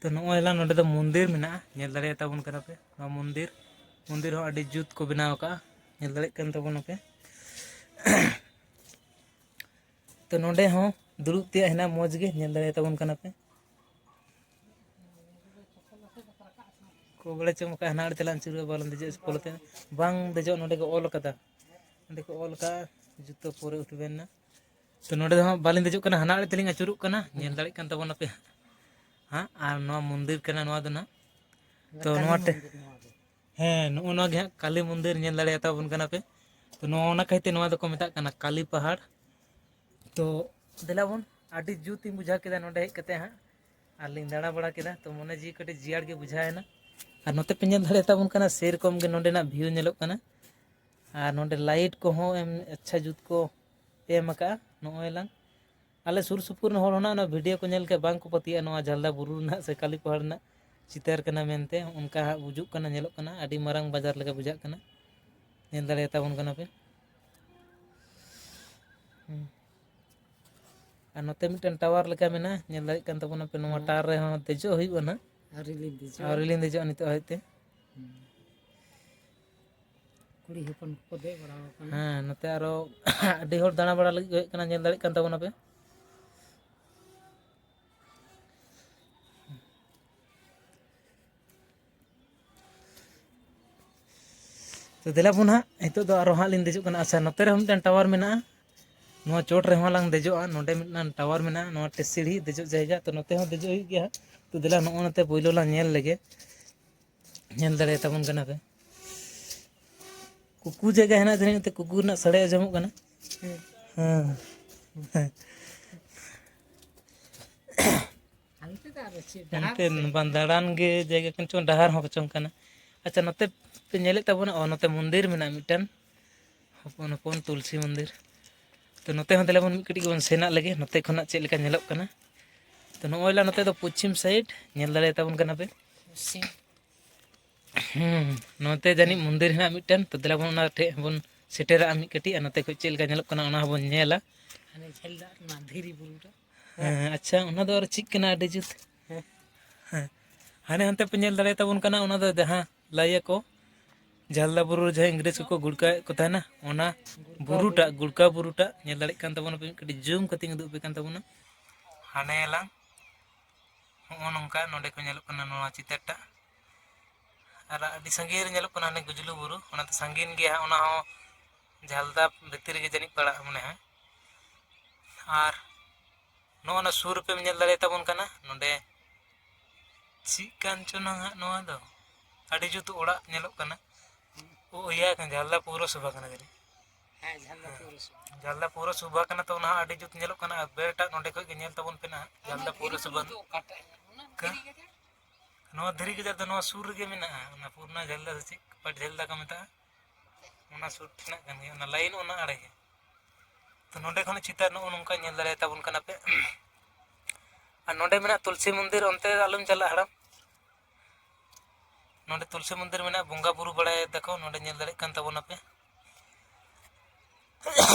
ᱛᱚ, ᱱᱚᱜᱼᱚᱭ ᱞᱟᱝ ᱱᱚᱰᱮ ᱫᱚ ᱢᱚᱱᱫᱤᱨ ᱢᱮᱱᱟᱜᱼᱟ, ᱧᱮᱞ ᱫᱟᱲᱮᱭᱟᱛᱟᱵᱚᱱ ᱠᱟᱱᱟ ᱯᱮ ᱱᱚᱣᱟ ᱢᱚᱱᱫᱤᱨ᱾ ᱢᱚᱱᱫᱤᱨ ᱦᱚᱸ ᱟᱹᱰᱤ ᱡᱩᱛ ᱠᱚ ᱵᱮᱱᱟᱣ ᱟᱠᱟᱫᱼᱟ, ᱧᱮᱞ ᱫᱟᱲᱮᱭᱟᱜ ᱠᱟᱱ ᱛᱟᱵᱚᱱᱟ ᱯᱮ᱾ ᱛᱚ, ᱱᱚᱰᱮ ᱦᱚᱸ ᱫᱩᱲᱩᱵ ᱛᱮᱭᱟᱜ ᱦᱮᱱᱟᱜᱼᱟ, ᱢᱚᱡᱽ ᱜᱮ ᱧᱮᱞ ᱫᱟᱲᱮᱭᱟᱛᱟᱵᱚᱱ ᱠᱟᱱᱟ ᱯᱮ᱾ ᱠᱚ ᱵᱟᱲᱟᱭ ᱪᱚᱝ ᱵᱟᱠᱷᱟᱡ ᱦᱟᱱᱟ ᱟᱲᱮ ᱛᱮᱞᱟᱝ ᱟᱹᱪᱩᱨᱚᱜᱼᱟ, ᱵᱟᱞᱟᱝ ᱫᱮᱡᱚᱜᱼᱟ ᱯᱚᱞᱚᱛᱮ᱾ ᱵᱟᱝ ᱫᱮᱡᱚᱜ, ᱱᱚᱰᱮ ᱠᱚ ᱚᱞ ᱠᱟᱫᱟ, ᱱᱚᱰᱮ ᱠᱚ ᱚᱞ ᱠᱟᱜᱼᱟ, ᱡᱩᱛᱟᱹ ᱯᱚᱨᱮ ᱩᱴᱷᱟᱹᱣ ᱮᱱᱟ᱾ ᱛᱚ, ᱱᱚᱰᱮ ᱫᱚ ᱦᱟᱸᱜ ᱵᱟᱹᱞᱤᱧ ᱫᱮᱡᱚᱜ ᱠᱟᱱᱟ, ᱦᱟᱱᱟ ᱟᱲᱮ ᱛᱮᱞᱤᱧ ᱟᱹᱪᱩᱨᱚᱜ ᱠᱟᱱᱟ, ᱧᱮᱞ ᱫᱟᱲᱮᱭᱟᱜ ᱠᱟᱱ ᱛᱟᱵᱚᱱᱟᱯᱮ ᱦᱟᱸᱜ᱾ ᱟᱨ ᱱᱚᱣᱟ ᱢᱚᱱᱫᱤᱨ ᱠᱟᱱᱟ ᱱᱚᱣᱟ ᱫᱚ ᱱᱟᱜ᱾ ᱛᱚ, ᱠᱟᱹᱞᱤ ᱱᱚᱣᱟ ᱴᱮ-, ᱢᱚᱱᱫᱤᱨ ᱱᱚᱣᱟ ᱫᱚ᱾ ᱦᱮᱸ, ᱱᱚᱜᱼᱚ ᱱᱚᱣᱟ ᱜᱮ ᱦᱟᱸᱜ ᱠᱟᱹᱞᱤ ᱢᱚᱱᱫᱤᱨ, ᱧᱮᱞ ᱫᱟᱲᱮᱭᱟᱛᱟᱵᱚᱱ ᱠᱟᱱᱟ ᱯᱮ᱾ ᱛᱚ, ᱱᱚᱣᱟ, ᱚᱱᱟ ᱠᱷᱟᱹᱛᱤᱨ ᱛᱮ ᱱᱚᱣᱟ ᱫᱚᱠᱚ ᱢᱮᱛᱟᱜ ᱠᱟᱱᱟ ᱠᱟᱞᱤ ᱯᱟᱦᱟᱲ᱾ ᱛᱚ, ᱫᱮᱞᱟ ᱵᱚᱱ, ᱟᱹᱰᱤ ᱡᱩᱛ ᱤᱧ ᱵᱩᱡᱷᱟᱹᱣ ᱠᱮᱫᱟ ᱱᱚᱰᱮ ᱦᱮᱡ ᱠᱟᱛᱮ ᱦᱟᱸᱜ, ᱟᱨ ᱞᱤᱧ ᱫᱟᱬᱟ ᱵᱟᱲᱟ ᱠᱮᱫᱟ᱾ ᱛᱚ, ᱢᱚᱱᱮ ᱡᱤᱣᱤ ᱠᱟᱹᱴᱤᱡ ᱡᱤᱭᱟᱲ ᱜᱮ ᱵᱩᱡᱷᱟᱹᱣ ᱮᱱᱟ᱾ ᱟᱨ ᱱᱚᱛᱮ ᱯᱮ ᱧᱮᱞ ᱫᱟᱲᱮᱭᱟᱛᱟᱵᱚᱱ ᱠᱟᱱᱟ, ᱥᱮᱨᱚᱠᱚᱢ ᱜᱮ ᱱᱚᱰᱮᱱᱟᱜ ᱵᱷᱤᱭᱩ ᱧᱮᱞᱚᱜ ᱠᱟᱱᱟ᱾ ᱟᱨ ᱱᱚᱰᱮ ᱞᱟᱭᱤᱴ ᱠᱚᱦᱚᱸ ᱮᱢ, ᱟᱪᱪᱷᱟ ᱡᱩᱛ ᱠᱚ ᱮᱢ ᱟᱠᱟᱜᱼᱟ᱾ ᱱᱚᱜᱼᱚᱭ ᱞᱟᱝ, ᱟᱞᱮ ᱥᱩᱨ ᱥᱩᱯᱩᱨ ᱨᱮᱱ ᱦᱚᱲ ᱦᱚᱸ ᱱᱟᱜ ᱱᱚᱣᱟ ᱵᱷᱤᱰᱤᱭᱳ ᱠᱚ ᱧᱮᱞ ᱠᱮᱫ, ᱵᱟᱝ ᱠᱚ ᱯᱟᱹᱛᱭᱟᱹᱜᱼᱟ ᱱᱚᱣᱟ ᱡᱷᱟᱞᱫᱟ ᱵᱩᱨᱩ ᱨᱮᱱᱟᱜ ᱥᱮ ᱠᱟᱞᱤ ᱯᱟᱦᱟᱲ ᱨᱮᱱᱟᱜ ᱪᱤᱛᱟᱹᱨ ᱠᱟᱱᱟ ᱢᱮᱱᱛᱮ᱾ ᱚᱱᱠᱟ ᱦᱟᱸᱜ ᱵᱩᱡᱩᱜ ᱠᱟᱱᱟ, ᱧᱮᱞᱚᱜ ᱠᱟᱱᱟ, ᱟᱹᱰᱤ ᱢᱟᱨᱟᱝ ᱵᱟᱡᱟᱨ ᱞᱮᱠᱟ ᱵᱩᱡᱷᱟᱹᱜ ᱠᱟᱱᱟ᱾ ᱧᱮᱞ ᱫᱟᱲᱮᱭᱟᱛᱟᱵᱚᱱ ᱠᱟᱱᱟ ᱯᱮ᱾ ᱦᱩᱸ᱾ ᱟᱨ ᱱᱚᱛᱮ ᱢᱤᱫᱴᱮᱱ ᱴᱟᱣᱟᱨ ᱞᱮᱠᱟ ᱢᱮᱱᱟᱜᱼᱟ, ᱧᱮᱞ ᱫᱟᱲᱮᱭᱟᱜ ᱠᱟᱱ ᱛᱟᱵᱚᱱᱟ ᱯᱮ᱾ ᱱᱚᱣᱟ ᱦᱮᱸ᱾ ᱴᱟᱣᱟᱨ ᱨᱮᱦᱚᱸ ᱫᱮᱡᱚᱜ ᱦᱩᱭᱩᱜᱼᱟ ᱱᱟᱜ᱾ ᱟᱹᱣᱨᱤ ᱞᱤᱧ ᱫᱮᱡᱚᱜᱼᱟ᱾ ᱟᱹᱣᱨᱤ ᱞᱤᱧ ᱫᱮᱡᱚᱜᱼᱟ ᱱᱤᱛᱚᱜ ᱦᱟᱹᱵᱤᱡ ᱛᱮ᱾ ᱦᱩᱸ᱾ ᱠᱩᱲᱤ ᱦᱚᱯᱚᱱ ᱠᱚᱠᱚ ᱫᱮᱡ ᱵᱟᱲᱟ ᱟᱠᱟᱱᱟ᱾ ᱦᱮᱸ, ᱱᱚᱛᱮ ᱟᱨᱚ ᱟᱹᱰᱤ ᱦᱚᱲ ᱫᱟᱬᱟ ᱵᱟᱲᱟ ᱞᱟᱹᱜᱤᱫ ᱠᱚ ᱦᱮᱡ ᱠᱟᱱᱟ, ᱧᱮᱞ ᱫᱟᱲᱮᱭᱟᱜ ᱠᱟᱱ ᱛᱟᱵᱚᱱᱟ ᱯᱮ᱾ ᱛᱚ, ᱫᱮᱞᱟ ᱵᱚᱱ ᱦᱟᱸᱜ, ᱱᱤᱛᱚᱜ ᱫᱚ ᱟᱨᱚ ᱦᱟᱸᱜ ᱞᱤᱧ ᱫᱮᱡᱚᱜ ᱠᱟᱱᱟ᱾ ᱟᱪᱪᱷᱟ, ᱱᱚᱛᱮ ᱨᱮᱦᱚᱸ ᱢᱤᱫᱴᱟᱝ ᱴᱟᱣᱟᱨ ᱢᱮᱱᱟᱜᱼᱟ, ᱱᱚᱣᱟ ᱪᱚᱴ ᱨᱮᱦᱚᱸ ᱞᱟᱝ ᱫᱮᱡᱚᱜᱼᱟ᱾ ᱱᱚᱰᱮ ᱢᱤᱫᱴᱟᱝ ᱴᱟᱣᱟᱨ ᱢᱮᱱᱟᱜᱼᱟ, ᱱᱚᱣᱟ ᱴᱮ ᱥᱤᱲᱦᱤ ᱫᱮᱡᱚᱜ ᱡᱟᱭᱜᱟ, ᱛᱚ, ᱱᱚᱛᱮ ᱦᱚᱸ ᱫᱮᱡᱚᱜ ᱦᱩᱭᱩᱜ ᱜᱮᱭᱟ ᱦᱟᱸᱜ᱾ ᱛᱚ, ᱫᱮᱞᱟ ᱱᱚᱜᱼᱚ ᱱᱚᱛᱮ ᱯᱳᱭᱞᱳ ᱞᱟᱝ ᱧᱮᱞ ᱞᱮᱜᱮ᱾ ᱧᱮᱞ ᱫᱟᱲᱮᱭᱟᱛᱟᱵᱚᱱ ᱠᱟᱱᱟ ᱯᱮ᱾ ᱠᱩᱠᱩ ᱡᱟᱭᱜᱟ ᱦᱮᱱᱟᱜ ᱡᱟᱹᱱᱤᱡ, ᱚᱱᱛᱮ ᱠᱩᱠᱩ ᱨᱮᱱᱟᱜ ᱥᱟᱰᱮ ᱟᱸᱡᱚᱢᱚᱜ ᱠᱟᱱᱟ᱾ ᱦᱮᱸ᱾ ᱦᱮᱸ᱾ ᱦᱟᱱᱛᱮ ᱫᱚ ᱟᱨᱚ ᱪᱮᱫ ᱰᱟᱦᱟᱨ ᱦᱟᱱᱛᱮ ᱥᱮᱫ? ᱵᱟᱝ, ᱫᱟᱬᱟᱱ ᱜᱮ ᱡᱟᱭᱜᱟ ᱠᱟᱱ ᱪᱚᱝ, ᱰᱟᱦᱟᱨ ᱦᱚᱸ ᱠᱚᱪᱚᱝ ᱠᱟᱱᱟ᱾ ᱟᱪᱪᱷᱟ, ᱱᱚᱛᱮ ᱯᱮ ᱧᱮᱞᱮᱫ ᱛᱟᱵᱚᱱᱟ, ᱚ, ᱱᱚᱛᱮ ᱢᱚᱱᱫᱤᱨ ᱢᱮᱱᱟᱜᱼᱟ ᱢᱤᱫᱴᱮᱱ, ᱦᱚᱯᱚᱱ ᱦᱚᱯᱚᱱ ᱛᱩᱞᱥᱤ ᱢᱚᱱᱫᱤᱨ᱾ ᱛᱚ, ᱱᱚᱛᱮ ᱦᱚᱸ ᱫᱮᱞᱟ ᱵᱚᱱ ᱢᱤᱫ ᱠᱟᱹᱴᱤᱡ ᱵᱚᱱ ᱥᱮᱱᱟᱜ ᱞᱮᱜᱮ, ᱱᱚᱛᱮ ᱠᱷᱚᱱᱟᱜ ᱪᱮᱫ ᱞᱮᱠᱟ ᱧᱮᱞᱚᱜ ᱠᱟᱱᱟ᱾ ᱛᱚ, ᱱᱚᱜᱼᱚᱭ ᱞᱟ ᱱᱚᱛᱮ ᱫᱚ ᱯᱚᱪᱷᱤᱢ ᱥᱟᱭᱤᱰ ᱧᱮᱞ ᱫᱟᱲᱮᱭᱟᱛᱟᱵᱚᱱ ᱠᱟᱱᱟ ᱯᱮ᱾ ᱯᱚᱪᱷᱤᱢ᱾ ᱦᱩᱸ, ᱱᱚᱛᱮ ᱡᱟᱹᱱᱤᱡ ᱢᱚᱱᱫᱤᱨ ᱦᱮᱱᱟᱜ ᱢᱤᱫᱴᱮᱱ, ᱛᱚ ᱫᱮᱞᱟ ᱵᱚᱱ ᱚᱱᱟ ᱴᱷᱮᱡ ᱦᱚᱸᱵᱚᱱ ᱥᱮᱴᱮᱨᱟᱜᱼᱟ ᱢᱤᱫ ᱠᱟᱹᱴᱤᱡ, ᱟᱨ ᱱᱚᱛᱮ ᱠᱷᱚᱡ ᱪᱮᱫ ᱞᱮᱠᱟ ᱧᱮᱞᱚᱜ ᱠᱟᱱᱟ ᱚᱱᱟ ᱦᱚᱸᱵᱚᱱ ᱧᱮᱞᱟ᱾ ᱦᱟᱱᱮ ᱡᱷᱟᱹᱞ ᱫᱟᱜ ᱚᱱᱟ ᱫᱷᱤᱨᱤ ᱵᱩᱨᱩ ᱨᱮ᱾ ᱦᱮᱸ, ᱟᱪᱪᱷᱟ, ᱚᱱᱟ ᱫᱚ ᱟᱨ ᱪᱮᱫ ᱠᱟᱱᱟ ᱟᱹᱰᱤ ᱡᱩᱛ? ᱦᱮᱸ᱾ ᱦᱮᱸ, ᱦᱟᱱᱮ ᱦᱟᱱᱛᱮ ᱯᱮ ᱧᱮᱞ ᱫᱟᱲᱮᱭᱟᱛᱟᱵᱚᱱ ᱠᱟᱱᱟ, ᱚᱱᱟ ᱫᱚ ᱡᱟᱦᱟᱸ ᱞᱟᱹᱭᱟᱠᱚ ᱡᱷᱟᱞᱫᱟ ᱵᱩᱨᱩ ᱨᱮ ᱡᱟᱦᱟᱸ ᱤᱝᱨᱮᱡᱽ ᱠᱚᱠᱚ ᱜᱩᱲᱠᱟᱹᱣᱮᱫ ᱠᱚ ᱛᱟᱦᱮᱱᱟ, ᱚᱱᱟ ᱜᱩᱲᱠᱟ ᱵᱩᱨᱩᱴᱟᱜ, ᱵᱩᱨᱩ᱾ ᱜᱩᱲᱠᱟ ᱵᱩᱨᱩᱴᱟᱜ ᱧᱮᱞ ᱫᱟᱲᱮᱭᱟᱜ ᱠᱟᱱ ᱛᱟᱵᱚᱱᱟ ᱯᱮ, ᱠᱟᱹᱴᱤᱡ ᱡᱩᱢ ᱠᱟᱛᱮᱧ ᱩᱫᱩᱜ ᱟᱯᱮ ᱠᱟᱱ ᱛᱟᱵᱚᱱᱟ᱾ ᱦᱟᱱᱮ ᱞᱟᱝ ᱦᱚᱸᱜᱼᱚ ᱱᱚᱝᱠᱟ ᱱᱚᱰᱮ ᱠᱚ ᱧᱮᱞᱚᱜ ᱠᱟᱱᱟ ᱱᱚᱣᱟ ᱪᱤᱛᱟᱹᱨᱴᱟᱜ᱾ ᱟᱨ ᱟᱹᱰᱤ ᱥᱟᱺᱜᱤᱧ ᱨᱮ ᱧᱮᱞᱚᱜ ᱠᱟᱱᱟ ᱦᱟᱱᱮ ᱜᱩᱡᱽᱞᱩ ᱵᱩᱨᱩ, ᱚᱱᱟ ᱫᱚ ᱥᱟᱺᱜᱤᱧ ᱜᱮᱭᱟ ᱦᱟᱸᱜ, ᱚᱱᱟ ᱦᱚᱸ ᱡᱷᱟᱞᱫᱟ ᱵᱷᱤᱛᱤᱨ ᱨᱮᱜᱮ ᱡᱟᱹᱱᱤᱡ ᱯᱟᱲᱟᱜᱼᱟ ᱢᱚᱱᱮ ᱦᱚᱭ᱾ ᱟᱨ ᱱᱚᱜᱼᱚ ᱱᱟ ᱥᱩᱨ ᱨᱮᱯᱮ ᱧᱮᱞ ᱫᱟᱲᱮᱭᱟᱛᱟᱵᱚᱱ ᱠᱟᱱᱟ, ᱱᱚᱰᱮ ᱪᱮᱫ ᱠᱟᱱ ᱪᱚ ᱱᱟᱦᱟᱜ ᱱᱚᱣᱟ ᱫᱚ, ᱟᱹᱰᱤ ᱡᱩᱛ ᱚᱲᱟᱜ ᱧᱮᱞᱚᱜ ᱠᱟᱱᱟ᱾ ᱳ, ᱤᱭᱟᱹ ᱠᱟᱱᱟ, ᱡᱷᱟᱞᱫᱟ ᱯᱳᱣᱨᱚᱥᱚᱵᱷᱟ ᱠᱟᱱᱟ ᱡᱟᱹᱱᱤᱡ᱾ ᱦᱮᱸ, ᱡᱷᱟᱞᱫᱟ ᱯᱳᱣᱨᱚᱥᱚᱵᱷᱟ᱾ ᱡᱷᱟᱞᱫᱟ ᱯᱳᱣᱨᱚᱥᱚᱵᱷᱟ ᱠᱟᱱᱟ, ᱛᱚ ᱚᱱᱟ ᱦᱚᱸ ᱟᱹᱰᱤ ᱡᱩᱛ ᱧᱮᱞᱚᱜ ᱠᱟᱱᱟ᱾ ᱟᱨ ᱵᱮᱨᱴᱟᱜ ᱱᱚᱰᱮ ᱠᱷᱚᱡ ᱜᱮ ᱧᱮᱞ ᱛᱟᱵᱚᱱ ᱯᱮ ᱱᱟᱦᱟᱜ, ᱚᱱᱟ ᱡᱷᱟᱞᱫᱟ ᱫᱷᱤᱨᱤ ᱯᱳᱣᱨᱚᱥᱚᱵᱷᱟ᱾ ᱵᱩᱨᱩ ᱫᱚ ᱚᱠᱟᱴᱟᱜ ᱦᱮᱱᱟᱜᱼᱟ? ᱚᱱᱟ ᱠᱟ-, ᱫᱷᱤᱨᱤ ᱜᱟᱡᱟᱲ? ᱱᱚᱣᱟ ᱫᱷᱤᱨᱤ ᱜᱟᱡᱟᱲ ᱫᱚ ᱱᱚᱣᱟ ᱥᱩᱨ ᱨᱮᱜᱮ ᱢᱮᱱᱟᱜᱼᱟ, ᱚᱱᱟ ᱯᱩᱨᱱᱟ ᱡᱷᱟᱞᱫᱟ ᱥᱮ ᱪᱮᱫ ᱯᱟᱴ ᱡᱷᱟᱞᱫᱟ ᱠᱚ ᱢᱮᱛᱟᱜᱼᱟ, ᱚᱱᱟ ᱥᱩᱨ ᱨᱮᱱᱟᱜ ᱠᱟᱱ ᱜᱮᱭᱟ, ᱚᱱᱟ ᱞᱟᱭᱤᱱ ᱚᱱᱟ ᱟᱲᱮ ᱜᱮ᱾ ᱛᱚ ᱱᱚᱰᱮ ᱠᱷᱚᱱ ᱪᱤᱛᱟᱹᱨ ᱱᱚᱜᱼᱚ ᱱᱚᱝᱠᱟ ᱧᱮᱞ ᱫᱟᱲᱮᱭᱟᱛᱟᱵᱚᱱ ᱠᱟᱱᱟ ᱯᱮ᱾ ᱟᱨ ᱱᱚᱰᱮ ᱢᱮᱱᱟᱜ ᱛᱩᱞᱥᱤ ᱢᱚᱱᱫᱤᱨ, ᱚᱱᱛᱮ ᱟᱞᱚᱢ ᱪᱟᱞᱟᱜᱼᱟ ᱦᱟᱲᱟᱢ᱾ ᱱᱚᱰᱮ ᱛᱩᱞᱥᱤ ᱢᱚᱱᱫᱤᱨ ᱢᱮᱱᱟᱜᱼᱟ, ᱵᱚᱸᱜᱟ ᱵᱩᱨᱩ ᱵᱟᱲᱟᱭ ᱫᱟᱠᱚ, ᱱᱚᱰᱮ ᱧᱮᱞ ᱫᱟᱲᱮᱭᱟᱜ ᱠᱟᱱ ᱛᱟᱵᱚᱱᱟᱯᱮ᱾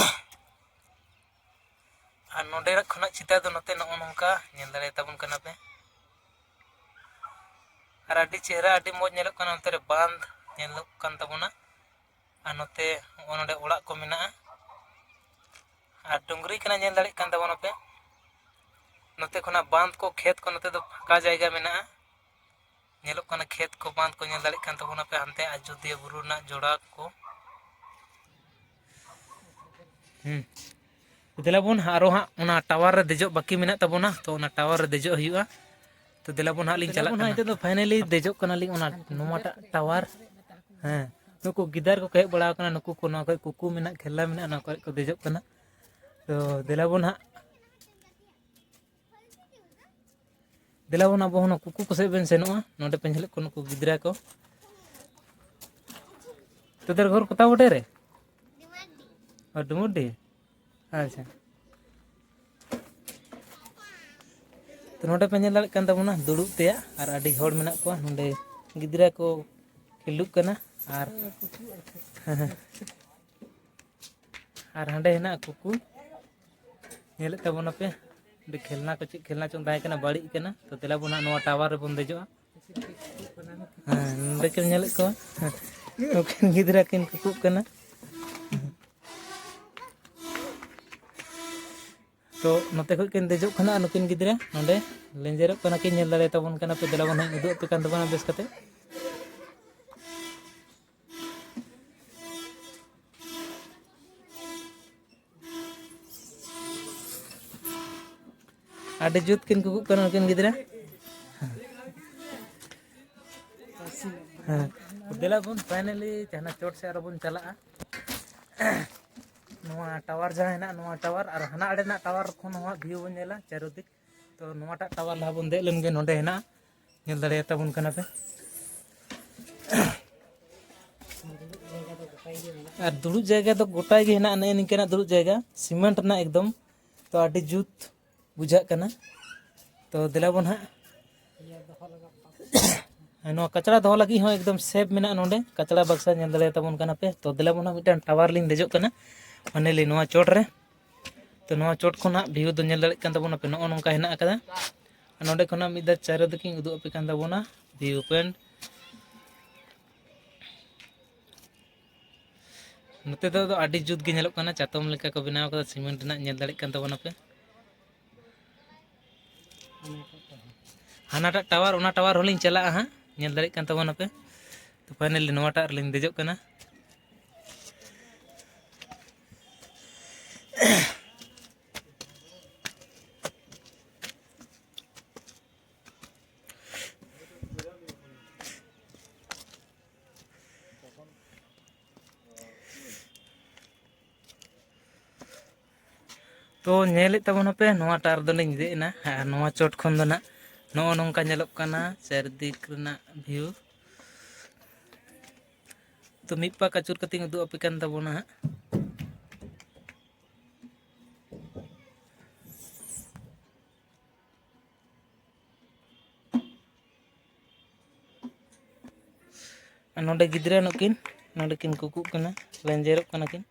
ᱟᱨ ᱱᱚᱰᱮ ᱠᱷᱚᱱᱟᱜ ᱪᱤᱛᱟᱹᱨ ᱫᱚ ᱱᱚᱛᱮ ᱱᱚᱜᱼᱚ ᱱᱚᱝᱠᱟ ᱧᱮᱞ ᱫᱟᱲᱮᱭᱟᱛᱟᱵᱚᱱ ᱠᱟᱱᱟ ᱯᱮ᱾ ᱟᱨ ᱟᱹᱰᱤ ᱪᱮᱦᱨᱟ, ᱟᱹᱰᱤ ᱢᱚᱡᱽ ᱧᱮᱞᱚᱜ ᱠᱟᱱᱟ᱾ ᱱᱚᱛᱮ ᱨᱮ ᱵᱟᱸᱫᱷ ᱧᱮᱞᱚᱜ ᱠᱟᱱ ᱛᱟᱵᱚᱱᱟ᱾ ᱟᱨ ᱱᱚᱛᱮ ᱦᱚᱸᱜᱼᱚ ᱱᱚᱰᱮ ᱚᱲᱟᱜ ᱠᱚ ᱢᱮᱱᱟᱜᱼᱟ᱾ ᱟᱨ ᱰᱩᱝᱨᱤ ᱠᱟᱱᱟ, ᱧᱮᱞ ᱫᱟᱲᱮᱭᱟᱜ ᱠᱟᱱ ᱛᱟᱵᱚᱱᱟᱯᱮ᱾ ᱱᱚᱛᱮ ᱠᱷᱚᱱᱟᱜ ᱵᱟᱸᱫᱷ ᱠᱚ, ᱠᱷᱮᱛ ᱠᱚ, ᱱᱚᱛᱮ ᱫᱚ ᱯᱷᱟᱸᱠᱟ ᱡᱟᱭᱜᱟ ᱢᱮᱱᱟᱜᱼᱟ᱾ ᱧᱮᱞᱚᱜ ᱠᱟᱱᱟ ᱠᱷᱮᱛ ᱠᱚ, ᱵᱟᱸᱫᱷ ᱠᱚ, ᱧᱮᱞ ᱫᱟᱲᱮᱭᱟᱜ ᱠᱟᱱ ᱛᱟᱵᱚᱱᱟᱯᱮ ᱦᱟᱱᱛᱮ ᱟᱡᱚᱫᱤᱭᱟᱹ ᱵᱩᱨᱩ ᱨᱮᱱᱟᱜ ᱡᱚᱲᱟ ᱠᱚ᱾ ᱦᱩᱸ᱾ ᱫᱮᱞᱟ ᱵᱚᱱ, ᱟᱨᱚ ᱦᱟᱸᱜ ᱚᱱᱟ ᱴᱟᱣᱟᱨ ᱨᱮ ᱫᱮᱡᱚᱜ ᱵᱟᱹᱠᱤ ᱢᱮᱱᱟᱜ ᱛᱟᱵᱚᱱᱟ, ᱛᱚ ᱚᱱᱟ ᱴᱟᱣᱟᱨ ᱨᱮ ᱫᱮᱡᱚᱜ ᱦᱩᱭᱩᱜᱼᱟ᱾ ᱛᱚ ᱫᱮᱞᱟ ᱵᱚᱱ ᱦᱟᱸᱜ ᱞᱤᱧ ᱪᱟᱞᱟᱜ ᱠᱟᱱᱟ᱾ ᱱᱤᱛᱚᱜ ᱫᱚ finally ᱫᱮᱡᱚᱜ ᱠᱟᱱᱟᱞᱤᱧ ᱚᱱᱟ ᱱᱚᱣᱟᱴᱟᱜ ᱴᱟᱣᱟᱨ᱾ ᱦᱮᱸ, ᱱᱩᱠᱩ ᱜᱤᱫᱟᱹᱨ ᱠᱚᱠᱚ ᱦᱮᱡ ᱵᱟᱲᱟ ᱟᱠᱟᱱᱟ, ᱱᱩᱠᱩ ᱠᱚ ᱱᱚᱣᱟ ᱠᱚᱨᱮ ᱠᱩᱠᱩ ᱢᱮᱱᱟᱜ, ᱠᱷᱮᱞᱱᱟ ᱢᱮᱱᱟᱜᱼᱟ, ᱱᱚᱣᱟ ᱠᱚᱨᱮ ᱠᱚ ᱫᱮᱡᱚᱜ ᱠᱟᱱᱟ᱾ ᱛᱚ ᱫᱮᱞᱟ ᱵᱚᱱ ᱦᱟᱸᱜ, ᱫᱮᱞᱟ ᱵᱚᱱ ᱟᱵᱚ ᱦᱚᱸ ᱱᱩᱠᱩ ᱠᱩᱠᱩ ᱠᱚ ᱥᱮᱫ ᱵᱮᱱ ᱥᱮᱱᱚᱜᱼᱟ᱾ ᱱᱚᱰᱮ ᱯᱮ ᱧᱮᱞᱮᱫ ᱠᱚ ᱱᱩᱠᱩ ᱜᱤᱫᱽᱨᱟᱹ ᱠᱚ᱾ ᱛᱳᱫᱮᱨ ᱜᱷᱚᱨ ᱠᱚᱛᱟ ᱵᱚᱴᱮ ᱨᱮ? ᱟᱨ ᱰᱩᱢᱩᱨᱰᱤ? ᱟᱪᱪᱷᱟ᱾ ᱛᱚ ᱱᱚᱰᱮ ᱯᱮ ᱧᱮᱞ ᱫᱟᱲᱮᱭᱟᱜ ᱠᱟᱱ ᱛᱟᱵᱚᱱᱟ ᱫᱩᱲᱩᱵ ᱛᱮᱭᱟᱜ, ᱟᱨ ᱟᱹᱰᱤ ᱦᱚᱲ ᱢᱮᱱᱟᱜ ᱠᱚᱣᱟ ᱱᱚᱰᱮ, ᱜᱤᱫᱽᱨᱟᱹ ᱠᱚ ᱠᱷᱮᱞᱰᱩᱜ ᱠᱟᱱᱟ᱾ ᱟᱨ ᱟᱨ ᱦᱟᱸᱰᱮ ᱦᱮᱱᱟᱜ ᱠᱩᱠᱩ, ᱧᱮᱞᱮᱫ ᱛᱟᱵᱚᱱᱟᱯᱮ, ᱚᱸᱰᱮ ᱠᱷᱮᱞᱱᱟ ᱠᱚ, ᱪᱮᱫ ᱠᱷᱮᱞᱱᱟ ᱪᱚᱝ ᱛᱟᱦᱮᱸ ᱠᱟᱱᱟ, ᱵᱟᱹᱲᱤᱡ ᱠᱟᱱᱟ᱾ ᱛᱚ ᱫᱮᱞᱟ ᱵᱚᱱ ᱦᱟᱸᱜ ᱱᱚᱣᱟ ᱴᱟᱣᱟᱨ ᱨᱮᱵᱚᱱ ᱫᱮᱡᱚᱜᱼᱟ᱾ ᱦᱮᱸ, ᱱᱚᱰᱮ ᱠᱚ ᱧᱮᱞᱮᱫ ᱠᱚᱣᱟ, ᱦᱮᱸ, ᱱᱩᱠᱤᱱ ᱜᱤᱫᱽᱨᱟᱹ ᱠᱤᱱ ᱠᱩᱠᱩᱜ ᱠᱟᱱᱟ᱾ ᱛᱚ ᱱᱚᱛᱮ ᱠᱷᱚᱡ ᱠᱤᱱ ᱫᱮᱡᱚᱜ ᱠᱟᱱᱟ ᱟᱨ ᱱᱩᱠᱤᱱ ᱜᱤᱫᱽᱨᱟᱹ ᱱᱚᱰᱮ ᱞᱮᱸᱡᱮᱨᱚᱜ ᱠᱟᱱᱟ ᱠᱤᱱ, ᱧᱮᱞ ᱫᱟᱲᱮᱭᱟᱛᱟᱵᱚᱱ ᱠᱟᱱᱟ ᱯᱮ᱾ ᱫᱮᱞᱟ ᱵᱚᱱ ᱦᱟᱸᱜ ᱩᱫᱩᱜ ᱟᱯᱮ ᱠᱟᱱ ᱛᱟᱵᱚᱱᱟ ᱵᱮᱥ ᱠᱟᱛᱮ᱾ ᱟᱹᱰᱤ ᱡᱩᱛ ᱠᱤᱱ ᱠᱩᱠᱩᱜ ᱠᱟᱱᱟ ᱱᱩᱠᱤᱱ ᱜᱤᱫᱽᱨᱟᱹ᱾ ᱦᱮᱸ, ᱫᱮᱞᱟ ᱵᱚᱱ finally ᱡᱟᱦᱟᱱᱟᱜ ᱪᱚᱴ ᱥᱮᱫ ᱟᱨᱚ ᱵᱚᱱ ᱪᱟᱞᱟᱜᱼᱟ᱾ ᱱᱚᱣᱟ ᱴᱟᱣᱟᱨ ᱡᱟᱦᱟᱸ ᱦᱮᱱᱟᱜ, ᱱᱚᱣᱟ ᱴᱟᱣᱟᱨ ᱟᱨ ᱦᱟᱱᱟ ᱟᱲᱮ ᱨᱮᱱᱟᱜ ᱴᱟᱣᱟᱨ ᱠᱷᱚᱱ ᱦᱚᱸ ᱦᱟᱸᱜ view ᱵᱚᱱ ᱧᱮᱞᱟ ᱪᱟᱨᱚᱫᱤᱠ᱾ ᱛᱚ ᱱᱚᱣᱟᱴᱟᱜ ᱴᱟᱣᱟᱨ ᱞᱟᱦᱟ ᱵᱚᱱ ᱫᱮᱡ ᱞᱮᱱᱜᱮ, ᱱᱚᱰᱮ ᱦᱮᱱᱟᱜᱼᱟ, ᱧᱮᱞ ᱫᱟᱲᱮᱭᱟᱛᱟᱵᱚᱱ ᱠᱟᱱᱟ ᱯᱮ᱾ ᱟᱨ ᱫᱩᱲᱩᱵ ᱡᱟᱭᱜᱟ ᱫᱚ ᱜᱚᱴᱟ ᱜᱮ ᱦᱮᱱᱟᱜᱼᱟ, ᱱᱮᱜᱼᱮ ᱱᱤᱝᱠᱟᱹᱱᱟᱜ ᱫᱩᱲᱩᱵ ᱡᱟᱭᱜᱟ, ᱥᱤᱢᱮᱱᱴ ᱨᱮᱱᱟᱜ ᱮᱠᱫᱚᱢ᱾ ᱛᱚ ᱟᱹᱰᱤ ᱡᱩᱛ ᱵᱩᱡᱷᱟᱹᱜ ᱠᱟᱱᱟ᱾ ᱛᱚ ᱫᱮᱞᱟ ᱵᱚᱱ ᱦᱟᱸᱜ, ᱱᱚᱣᱟ ᱠᱟᱪᱲᱟ ᱫᱚᱦᱚ ᱞᱟᱹᱜᱤᱫ ᱦᱚᱸ ᱮᱠᱫᱚᱢ safe ᱢᱮᱱᱟᱜᱼᱟ ᱱᱚᱰᱮ, ᱠᱟᱪᱲᱟ ᱵᱟᱠᱥᱟ ᱧᱮᱞ ᱫᱟᱲᱮᱭᱟᱛᱟᱵᱚᱱ ᱠᱟᱱᱟ ᱯᱮ᱾ ᱛᱚ ᱫᱮᱞᱟ ᱵᱚᱱ ᱦᱟᱸᱜ ᱢᱤᱫᱴᱟᱝ ᱴᱟᱣᱟᱨ ᱞᱤᱧ ᱫᱮᱡᱚᱜ ᱠᱟᱱᱟ finally ᱱᱚᱣᱟ ᱪᱚᱴ ᱨᱮ᱾ ᱛᱚ ᱱᱚᱣᱟ ᱪᱚᱴ ᱠᱷᱚᱱ ᱦᱟᱸᱜ view ᱫᱚ ᱧᱮᱞ ᱫᱟᱲᱮᱭᱟᱜ ᱠᱟᱱ ᱛᱟᱵᱚᱱᱟ ᱯᱮ, ᱱᱚᱜᱼᱚ ᱱᱚᱝᱠᱟ ᱦᱮᱱᱟᱜ ᱟᱠᱟᱫᱟ᱾ ᱟᱨ ᱱᱚᱰᱮ ᱠᱷᱚᱱᱟᱜ ᱢᱤᱫ ᱫᱷᱟᱣ ᱪᱟᱨᱤᱫᱤᱠᱮᱧ ᱩᱫᱩᱜ ᱟᱯᱮ ᱠᱟᱱ ᱛᱟᱵᱚᱱᱟ view point᱾ ᱱᱚᱛᱮ ᱫᱚ ᱟᱹᱰᱤ ᱡᱩᱛ ᱜᱮ ᱧᱮᱞᱚᱜ ᱠᱟᱱᱟ, ᱪᱟᱛᱚᱢ ᱞᱮᱠᱟ ᱠᱚ ᱵᱮᱱᱟᱣ ᱠᱟᱫᱟ ᱥᱤᱢᱮᱱᱴ ᱨᱮᱱᱟᱜ, ᱧᱮᱞ ᱫᱟᱲᱮᱭᱟᱜ ᱠᱟᱱ ᱛᱟᱵᱚᱱᱟᱯᱮ᱾ ᱦᱟᱱᱟᱴᱟᱜ ᱴᱟᱣᱟᱨ, ᱚᱱᱟ ᱴᱟᱣᱟᱨ ᱦᱚᱸᱞᱤᱧ ᱪᱟᱞᱟᱜᱼᱟ ᱦᱟᱸᱜ, ᱧᱮᱞ ᱫᱟᱲᱮᱭᱟᱜ ᱠᱟᱱ ᱛᱟᱵᱚᱱᱟᱯᱮ᱾ ᱛᱚ finally ᱱᱚᱣᱟᱴᱟᱜ ᱨᱮᱞᱤᱧ ᱫᱮᱡᱚᱜ ᱠᱟᱱᱟ᱾ ᱛᱚ ᱧᱮᱞᱮᱫ ᱛᱟᱵᱚᱱᱟᱯᱮ, ᱱᱚᱣᱟ ᱴᱟᱣᱟᱨ ᱫᱚᱞᱤᱧ ᱫᱮᱡ ᱮᱱᱟ᱾ ᱟᱨ ᱱᱚᱣᱟ ᱪᱚᱴ ᱠᱷᱚᱱ ᱫᱚ ᱱᱟᱜ ᱱᱚᱜᱼᱚ ᱱᱚᱝᱠᱟ ᱧᱮᱞᱚᱜ ᱠᱟᱱᱟ ᱪᱟᱨᱫᱤᱠ ᱨᱮᱱᱟᱜ ᱵᱷᱤᱭᱩ᱾ ᱛᱚ ᱢᱤᱫ ᱯᱟᱠ ᱟᱹᱪᱩᱨ ᱠᱟᱛᱮᱧ ᱩᱫᱩᱜ ᱟᱯᱮ ᱠᱟᱱ ᱛᱟᱵᱚᱱᱟ ᱦᱟᱸᱜ᱾ ᱟᱨ ᱱᱚᱰᱮ ᱜᱤᱫᱽᱨᱟᱹ ᱱᱩᱠᱤᱱ ᱱᱚᱰᱮ ᱠᱤᱱ ᱠᱩᱠᱩᱜ ᱠᱟᱱᱟ, ᱞᱮᱸᱡᱮᱨᱚᱜ ᱠᱟᱱᱟ ᱠᱤᱱ᱾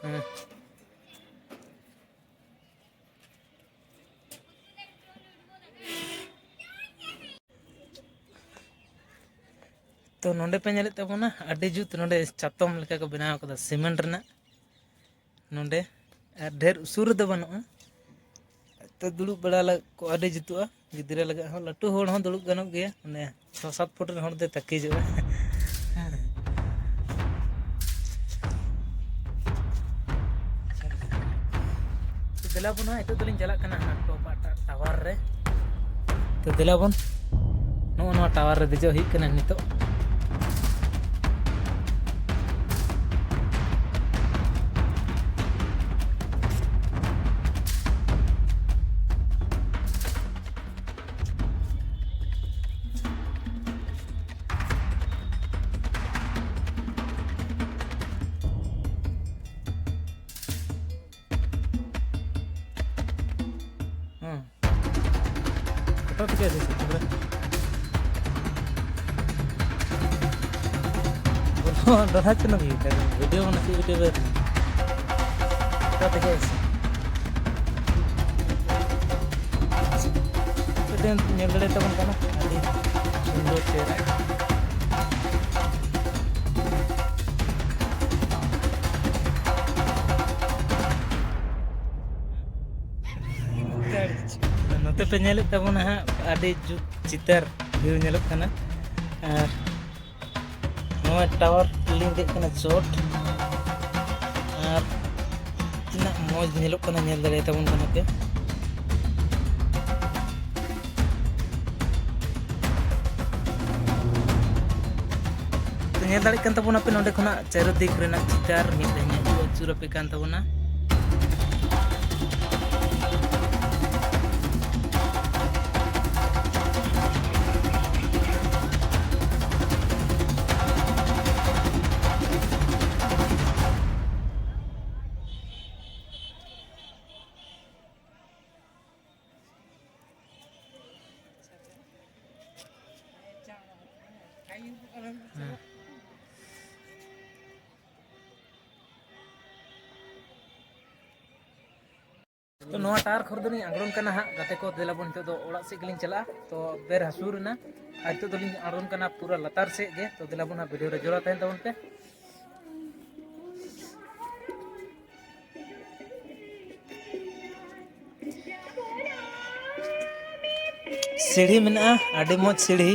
ᱦᱮᱸ᱾ ᱛᱚ ᱱᱚᱰᱮ ᱯᱮ ᱧᱮᱞᱮᱫ ᱛᱟᱵᱚᱱᱟ, ᱟᱹᱰᱤ ᱡᱩᱛ ᱱᱚᱰᱮ ᱪᱟᱛᱚᱢ ᱞᱮᱠᱟ ᱠᱚ ᱵᱮᱱᱟᱣ ᱠᱟᱫᱟ ᱥᱤᱢᱮᱱᱴ ᱨᱮᱱᱟᱜ᱾ ᱱᱚᱰᱮ ᱟᱨ ᱰᱷᱮᱨ ᱩᱥᱩᱞ ᱨᱮᱫᱚ ᱵᱟᱹᱱᱩᱜᱼᱟ᱾ ᱛᱚ ᱫᱩᱲᱩᱵ ᱵᱟᱲᱟ ᱞᱟᱹᱜᱤᱫ ᱠᱚ ᱟᱹᱰᱤ ᱡᱩᱛᱩᱜᱼᱟ, ᱜᱤᱫᱽᱨᱟᱹ ᱞᱟᱹᱜᱤᱫ ᱦᱚᱸ, ᱞᱟᱹᱴᱩ ᱦᱚᱲ ᱦᱚᱸ ᱫᱩᱲᱩᱵ ᱜᱟᱱᱚᱜ ᱜᱮᱭᱟ᱾ ᱚᱱᱮ ᱪᱷᱚ ᱥᱟᱛ ᱯᱷᱩᱴ ᱨᱮᱱ ᱦᱚᱲ ᱫᱚᱭ ᱛᱟᱹᱠᱤᱡᱚᱜᱼᱟ᱾ ᱦᱮᱸ᱾ ᱫᱮᱞᱟ ᱵᱚᱱ ᱦᱟᱸᱜ, ᱱᱤᱛᱚᱜ ᱫᱚᱞᱤᱧ ᱪᱟᱞᱟᱜ ᱠᱟᱱᱟ ᱦᱟᱱᱟ ᱴᱚᱯ ᱟᱜ ᱴᱟᱣᱟᱨ ᱨᱮ᱾ ᱛᱚ ᱫᱮᱞᱟ ᱵᱚᱱ, ᱱᱚᱜᱼᱚ ᱱᱚᱣᱟ ᱴᱟᱣᱟᱨ ᱨᱮ ᱫᱮᱡᱚᱜ ᱦᱩᱭᱩᱜ ᱠᱟᱱᱟ ᱱᱤᱛᱚᱜ᱾ ᱦᱮᱸ᱾ ᱯᱷᱳᱴᱳ ᱴᱷᱤᱠ ᱟᱪᱷᱮ, ᱛᱚᱵᱮ᱾ ᱵᱚᱞᱚ, ᱰᱚᱞᱟ ᱪᱮᱫ ᱞᱟᱹᱜᱤᱫ? ᱵᱷᱤᱰᱤᱭᱳ ᱢᱟᱱᱮ ᱪᱮᱫ ᱵᱷᱤᱰᱤᱭᱳ ᱵᱮᱱ? ᱯᱷᱳᱴᱳ ᱴᱷᱤᱠ ᱟᱪᱷᱮ᱾ ᱢᱤᱫᱴᱮᱱ ᱧᱮᱞ ᱫᱟᱲᱮ ᱛᱟᱵᱚᱱ ᱠᱟᱱᱟ, ᱟᱹᱰᱤ ᱥᱩᱱᱫᱚᱨ ᱪᱮᱦᱨᱟ᱾ ᱛᱚᱯᱮ ᱧᱮᱞᱮᱫ ᱛᱟᱵᱚᱱᱟ ᱦᱟᱸᱜ, ᱟᱹᱰᱤ ᱡᱩᱛ ᱪᱤᱛᱟᱹᱨ ᱵᱷᱤᱭᱩ ᱧᱮᱞᱚᱜ ᱠᱟᱱᱟ᱾ ᱟᱨ ᱱᱚᱣᱟ ᱴᱟᱣᱟᱨ ᱞᱤᱧ ᱫᱮᱡ ᱠᱟᱱᱟ ᱪᱚᱴ, ᱟᱨ ᱛᱤᱱᱟᱹᱜ ᱢᱚᱡᱽ ᱧᱮᱞᱚᱜ ᱠᱟᱱᱟ, ᱧᱮᱞ ᱫᱟᱲᱮᱭᱟᱛᱟᱵᱚᱱ ᱠᱟᱱᱟ ᱯᱮ᱾ ᱛᱚ, ᱧᱮᱞ ᱫᱟᱲᱮᱭᱟᱜ ᱠᱟᱱ ᱛᱟᱵᱚᱱᱟ ᱯᱮ, ᱱᱚᱸᱰᱮ ᱠᱷᱚᱱᱟᱜ ᱪᱟᱨᱚ ᱫᱤᱠ ᱨᱮᱱᱟᱜ ᱪᱤᱛᱟᱨ ᱢᱤᱫ ᱫᱷᱟᱣ ᱧᱮᱞ ᱟᱹᱪᱩᱨ ᱟᱯᱮ ᱠᱟᱱ ᱛᱟᱵᱚᱱᱟ᱾ ᱛᱚ, ᱱᱚᱣᱟ ᱴᱟᱣᱟᱨ ᱠᱷᱚᱱ ᱫᱚᱞᱤᱧ ᱟᱬᱜᱚᱱ ᱠᱟᱱᱟ ᱦᱟᱸᱜ ᱜᱟᱛᱮ ᱠᱚ, ᱫᱮᱞᱟ ᱵᱚᱱ ᱱᱤᱛᱚᱜ ᱫᱚ ᱚᱲᱟᱜ ᱥᱮᱫ ᱜᱮᱞᱤᱧ ᱪᱟᱞᱟᱜᱼᱟ᱾ ᱛᱚ, ᱵᱮᱨ ᱦᱟᱹᱥᱩᱨ ᱮᱱᱟ, ᱟᱨ ᱱᱤᱛᱚᱜ ᱫᱚᱞᱤᱧ ᱟᱬᱜᱚᱱ ᱠᱟᱱᱟ ᱯᱩᱨᱟᱹ ᱞᱟᱛᱟᱨ ᱥᱮᱫ ᱜᱮ᱾ ᱛᱚ, ᱫᱮᱞᱟ ᱵᱚᱱ ᱦᱟᱸᱜ ᱵᱷᱤᱰᱤᱭᱳ ᱨᱮ ᱡᱚᱲᱟᱣ ᱛᱟᱦᱮᱱ ᱛᱟᱵᱚᱱ ᱯᱮ᱾ ᱥᱤᱲᱦᱤ ᱢᱮᱱᱟᱜᱼᱟ, ᱟᱹᱰᱤ ᱢᱚᱡᱽ ᱥᱤᱲᱦᱤ᱾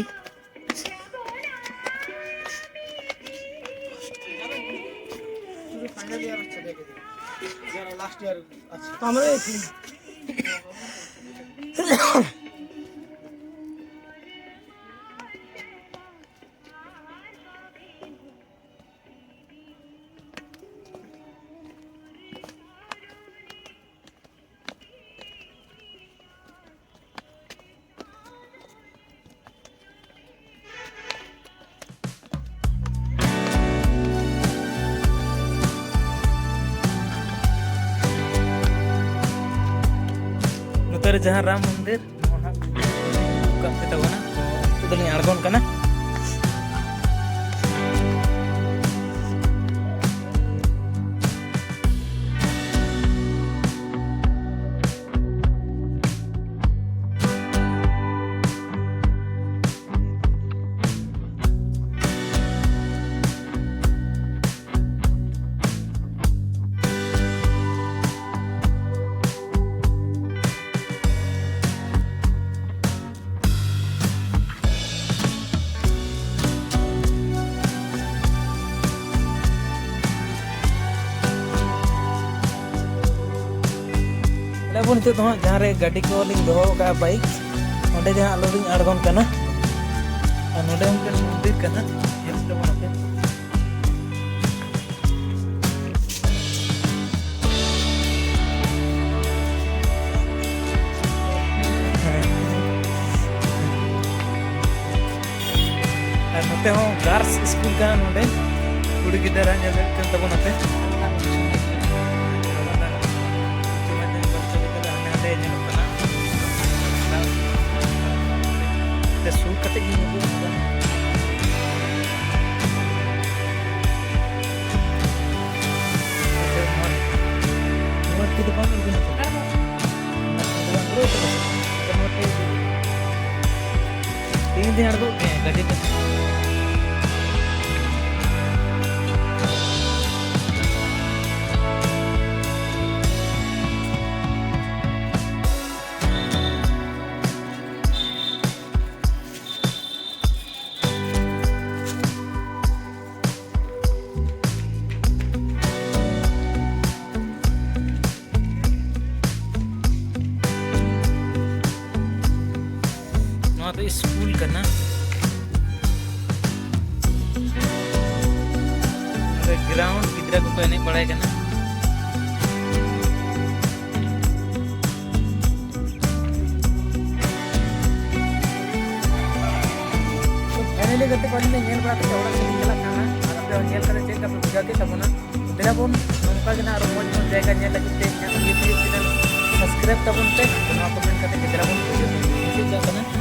ᱱᱚᱛᱮ ᱨᱮ ᱡᱟᱦᱟᱸ ᱨᱟᱢ ᱢᱚᱱᱫᱤᱨ, ᱱᱚᱣᱟ ᱦᱟᱸᱜ ᱩᱫᱩᱜ ᱠᱟᱜ ᱯᱮ ᱛᱟᱵᱚᱱᱟ᱾ ᱛᱚ, ᱱᱤᱛᱚᱜ ᱫᱚᱞᱤᱧ ᱟᱬᱜᱚᱱ ᱠᱟᱱᱟ᱾ ᱱᱤᱛᱚᱜ ᱫᱚ ᱦᱟᱸᱜ ᱡᱟᱦᱟᱸ ᱨᱮ ᱜᱟᱹᱰᱤ ᱠᱚ ᱞᱤᱧ ᱫᱚᱦᱚ ᱟᱠᱟᱫᱼᱟ, ᱵᱟᱭᱤᱠ, ᱚᱸᱰᱮ ᱜᱮ ᱦᱟᱸᱜ ᱟᱞᱚ ᱞᱤᱧ ᱟᱬᱜᱚᱱ ᱠᱟᱱᱟ᱾ ᱟᱨ ᱱᱚᱰᱮ ᱦᱚᱸ ᱢᱤᱫᱴᱮᱱ ᱢᱚᱱᱫᱤᱨ ᱠᱟᱱᱟ, ᱧᱮᱞ ᱛᱟᱵᱚᱱ ᱟᱯᱮ᱾ ᱟᱨ ᱱᱚᱛᱮ ᱦᱚᱸ ᱜᱟᱨᱞᱥ ᱥᱠᱩᱞ ᱠᱟᱱᱟ ᱱᱚᱰᱮ᱾ ᱠᱩᱲᱤ ᱜᱤᱫᱽᱨᱟᱹ ᱧᱮᱞ ᱦᱩᱭᱩᱜ ᱠᱟᱱ ᱛᱟᱵᱚᱱᱟ ᱯᱮ᱾ ᱦᱟᱸᱰᱮ ᱧᱮᱞᱚᱜ ᱠᱟᱱᱟ᱾ ᱥᱩᱨ ᱠᱟᱛᱮ ᱜᱮ ᱧᱮᱞᱚᱜ ᱠᱟᱱᱟ᱾ ᱱᱚᱣᱟ ᱠᱤ ᱫᱚ ᱵᱟᱝ ᱟᱬᱜᱚᱱᱟ ᱛᱚ? ᱱᱚᱣᱟ ᱠᱤ ᱫᱚ ᱵᱟᱝ ᱟᱬᱜᱚᱱᱟ ᱛᱚ? ᱛᱤᱱ ᱫᱤᱱ ᱟᱬᱜᱚᱜ ᱜᱮ ᱜᱟᱹᱰᱤ ᱫᱚ? ᱱᱚᱣᱟ ᱫᱚ ᱥᱠᱩᱞ ᱠᱟᱱᱟ᱾ ᱱᱚᱰᱮ ᱜᱨᱟᱣᱩᱱᱰ, ᱜᱤᱫᱽᱨᱟᱹ ᱠᱚᱠᱚ ᱮᱱᱮᱡ ᱵᱟᱲᱟᱭ ᱠᱟᱱᱟ᱾ ᱯᱷᱟᱭᱱᱟᱞᱤ ᱜᱟᱛᱮ ᱠᱚ, ᱟᱹᱞᱤᱧ ᱞᱤᱧ ᱧᱮᱞ ᱵᱟᱲᱟ ᱠᱟᱛᱮ ᱚᱲᱟᱜ ᱥᱮᱫ ᱞᱤᱧ ᱪᱟᱞᱟᱜ ᱠᱟᱱᱟ᱾ ᱟᱨ ᱟᱯᱮ ᱦᱚᱸ ᱧᱮᱞ ᱠᱟᱛᱮ ᱪᱮᱫ ᱞᱮᱠᱟ ᱯᱮ ᱵᱩᱡᱷᱟᱹᱣ ᱠᱮᱫ ᱛᱟᱵᱚᱱᱟ? ᱫᱮᱞᱟ ᱵᱚᱱ ᱱᱚᱝᱠᱟ ᱜᱮ ᱱᱟᱦᱟᱜ ᱟᱨᱚ ᱢᱚᱡᱽ ᱢᱚᱡᱽ ᱡᱟᱭᱜᱟ ᱧᱮᱞ ᱞᱟᱹᱜᱤᱫ ᱛᱮ ᱤᱧᱟᱹᱜ YouTube channel subscribe ᱛᱟᱵᱚᱱ ᱯᱮ᱾ ᱱᱚᱣᱟ ᱠᱚ ᱢᱮᱱ ᱠᱟᱛᱮ ᱜᱮ ᱫᱮᱞᱟ ᱵᱚᱱ ᱢᱩᱪᱟᱹᱫ ᱠᱟᱜ ᱠᱟᱱᱟ᱾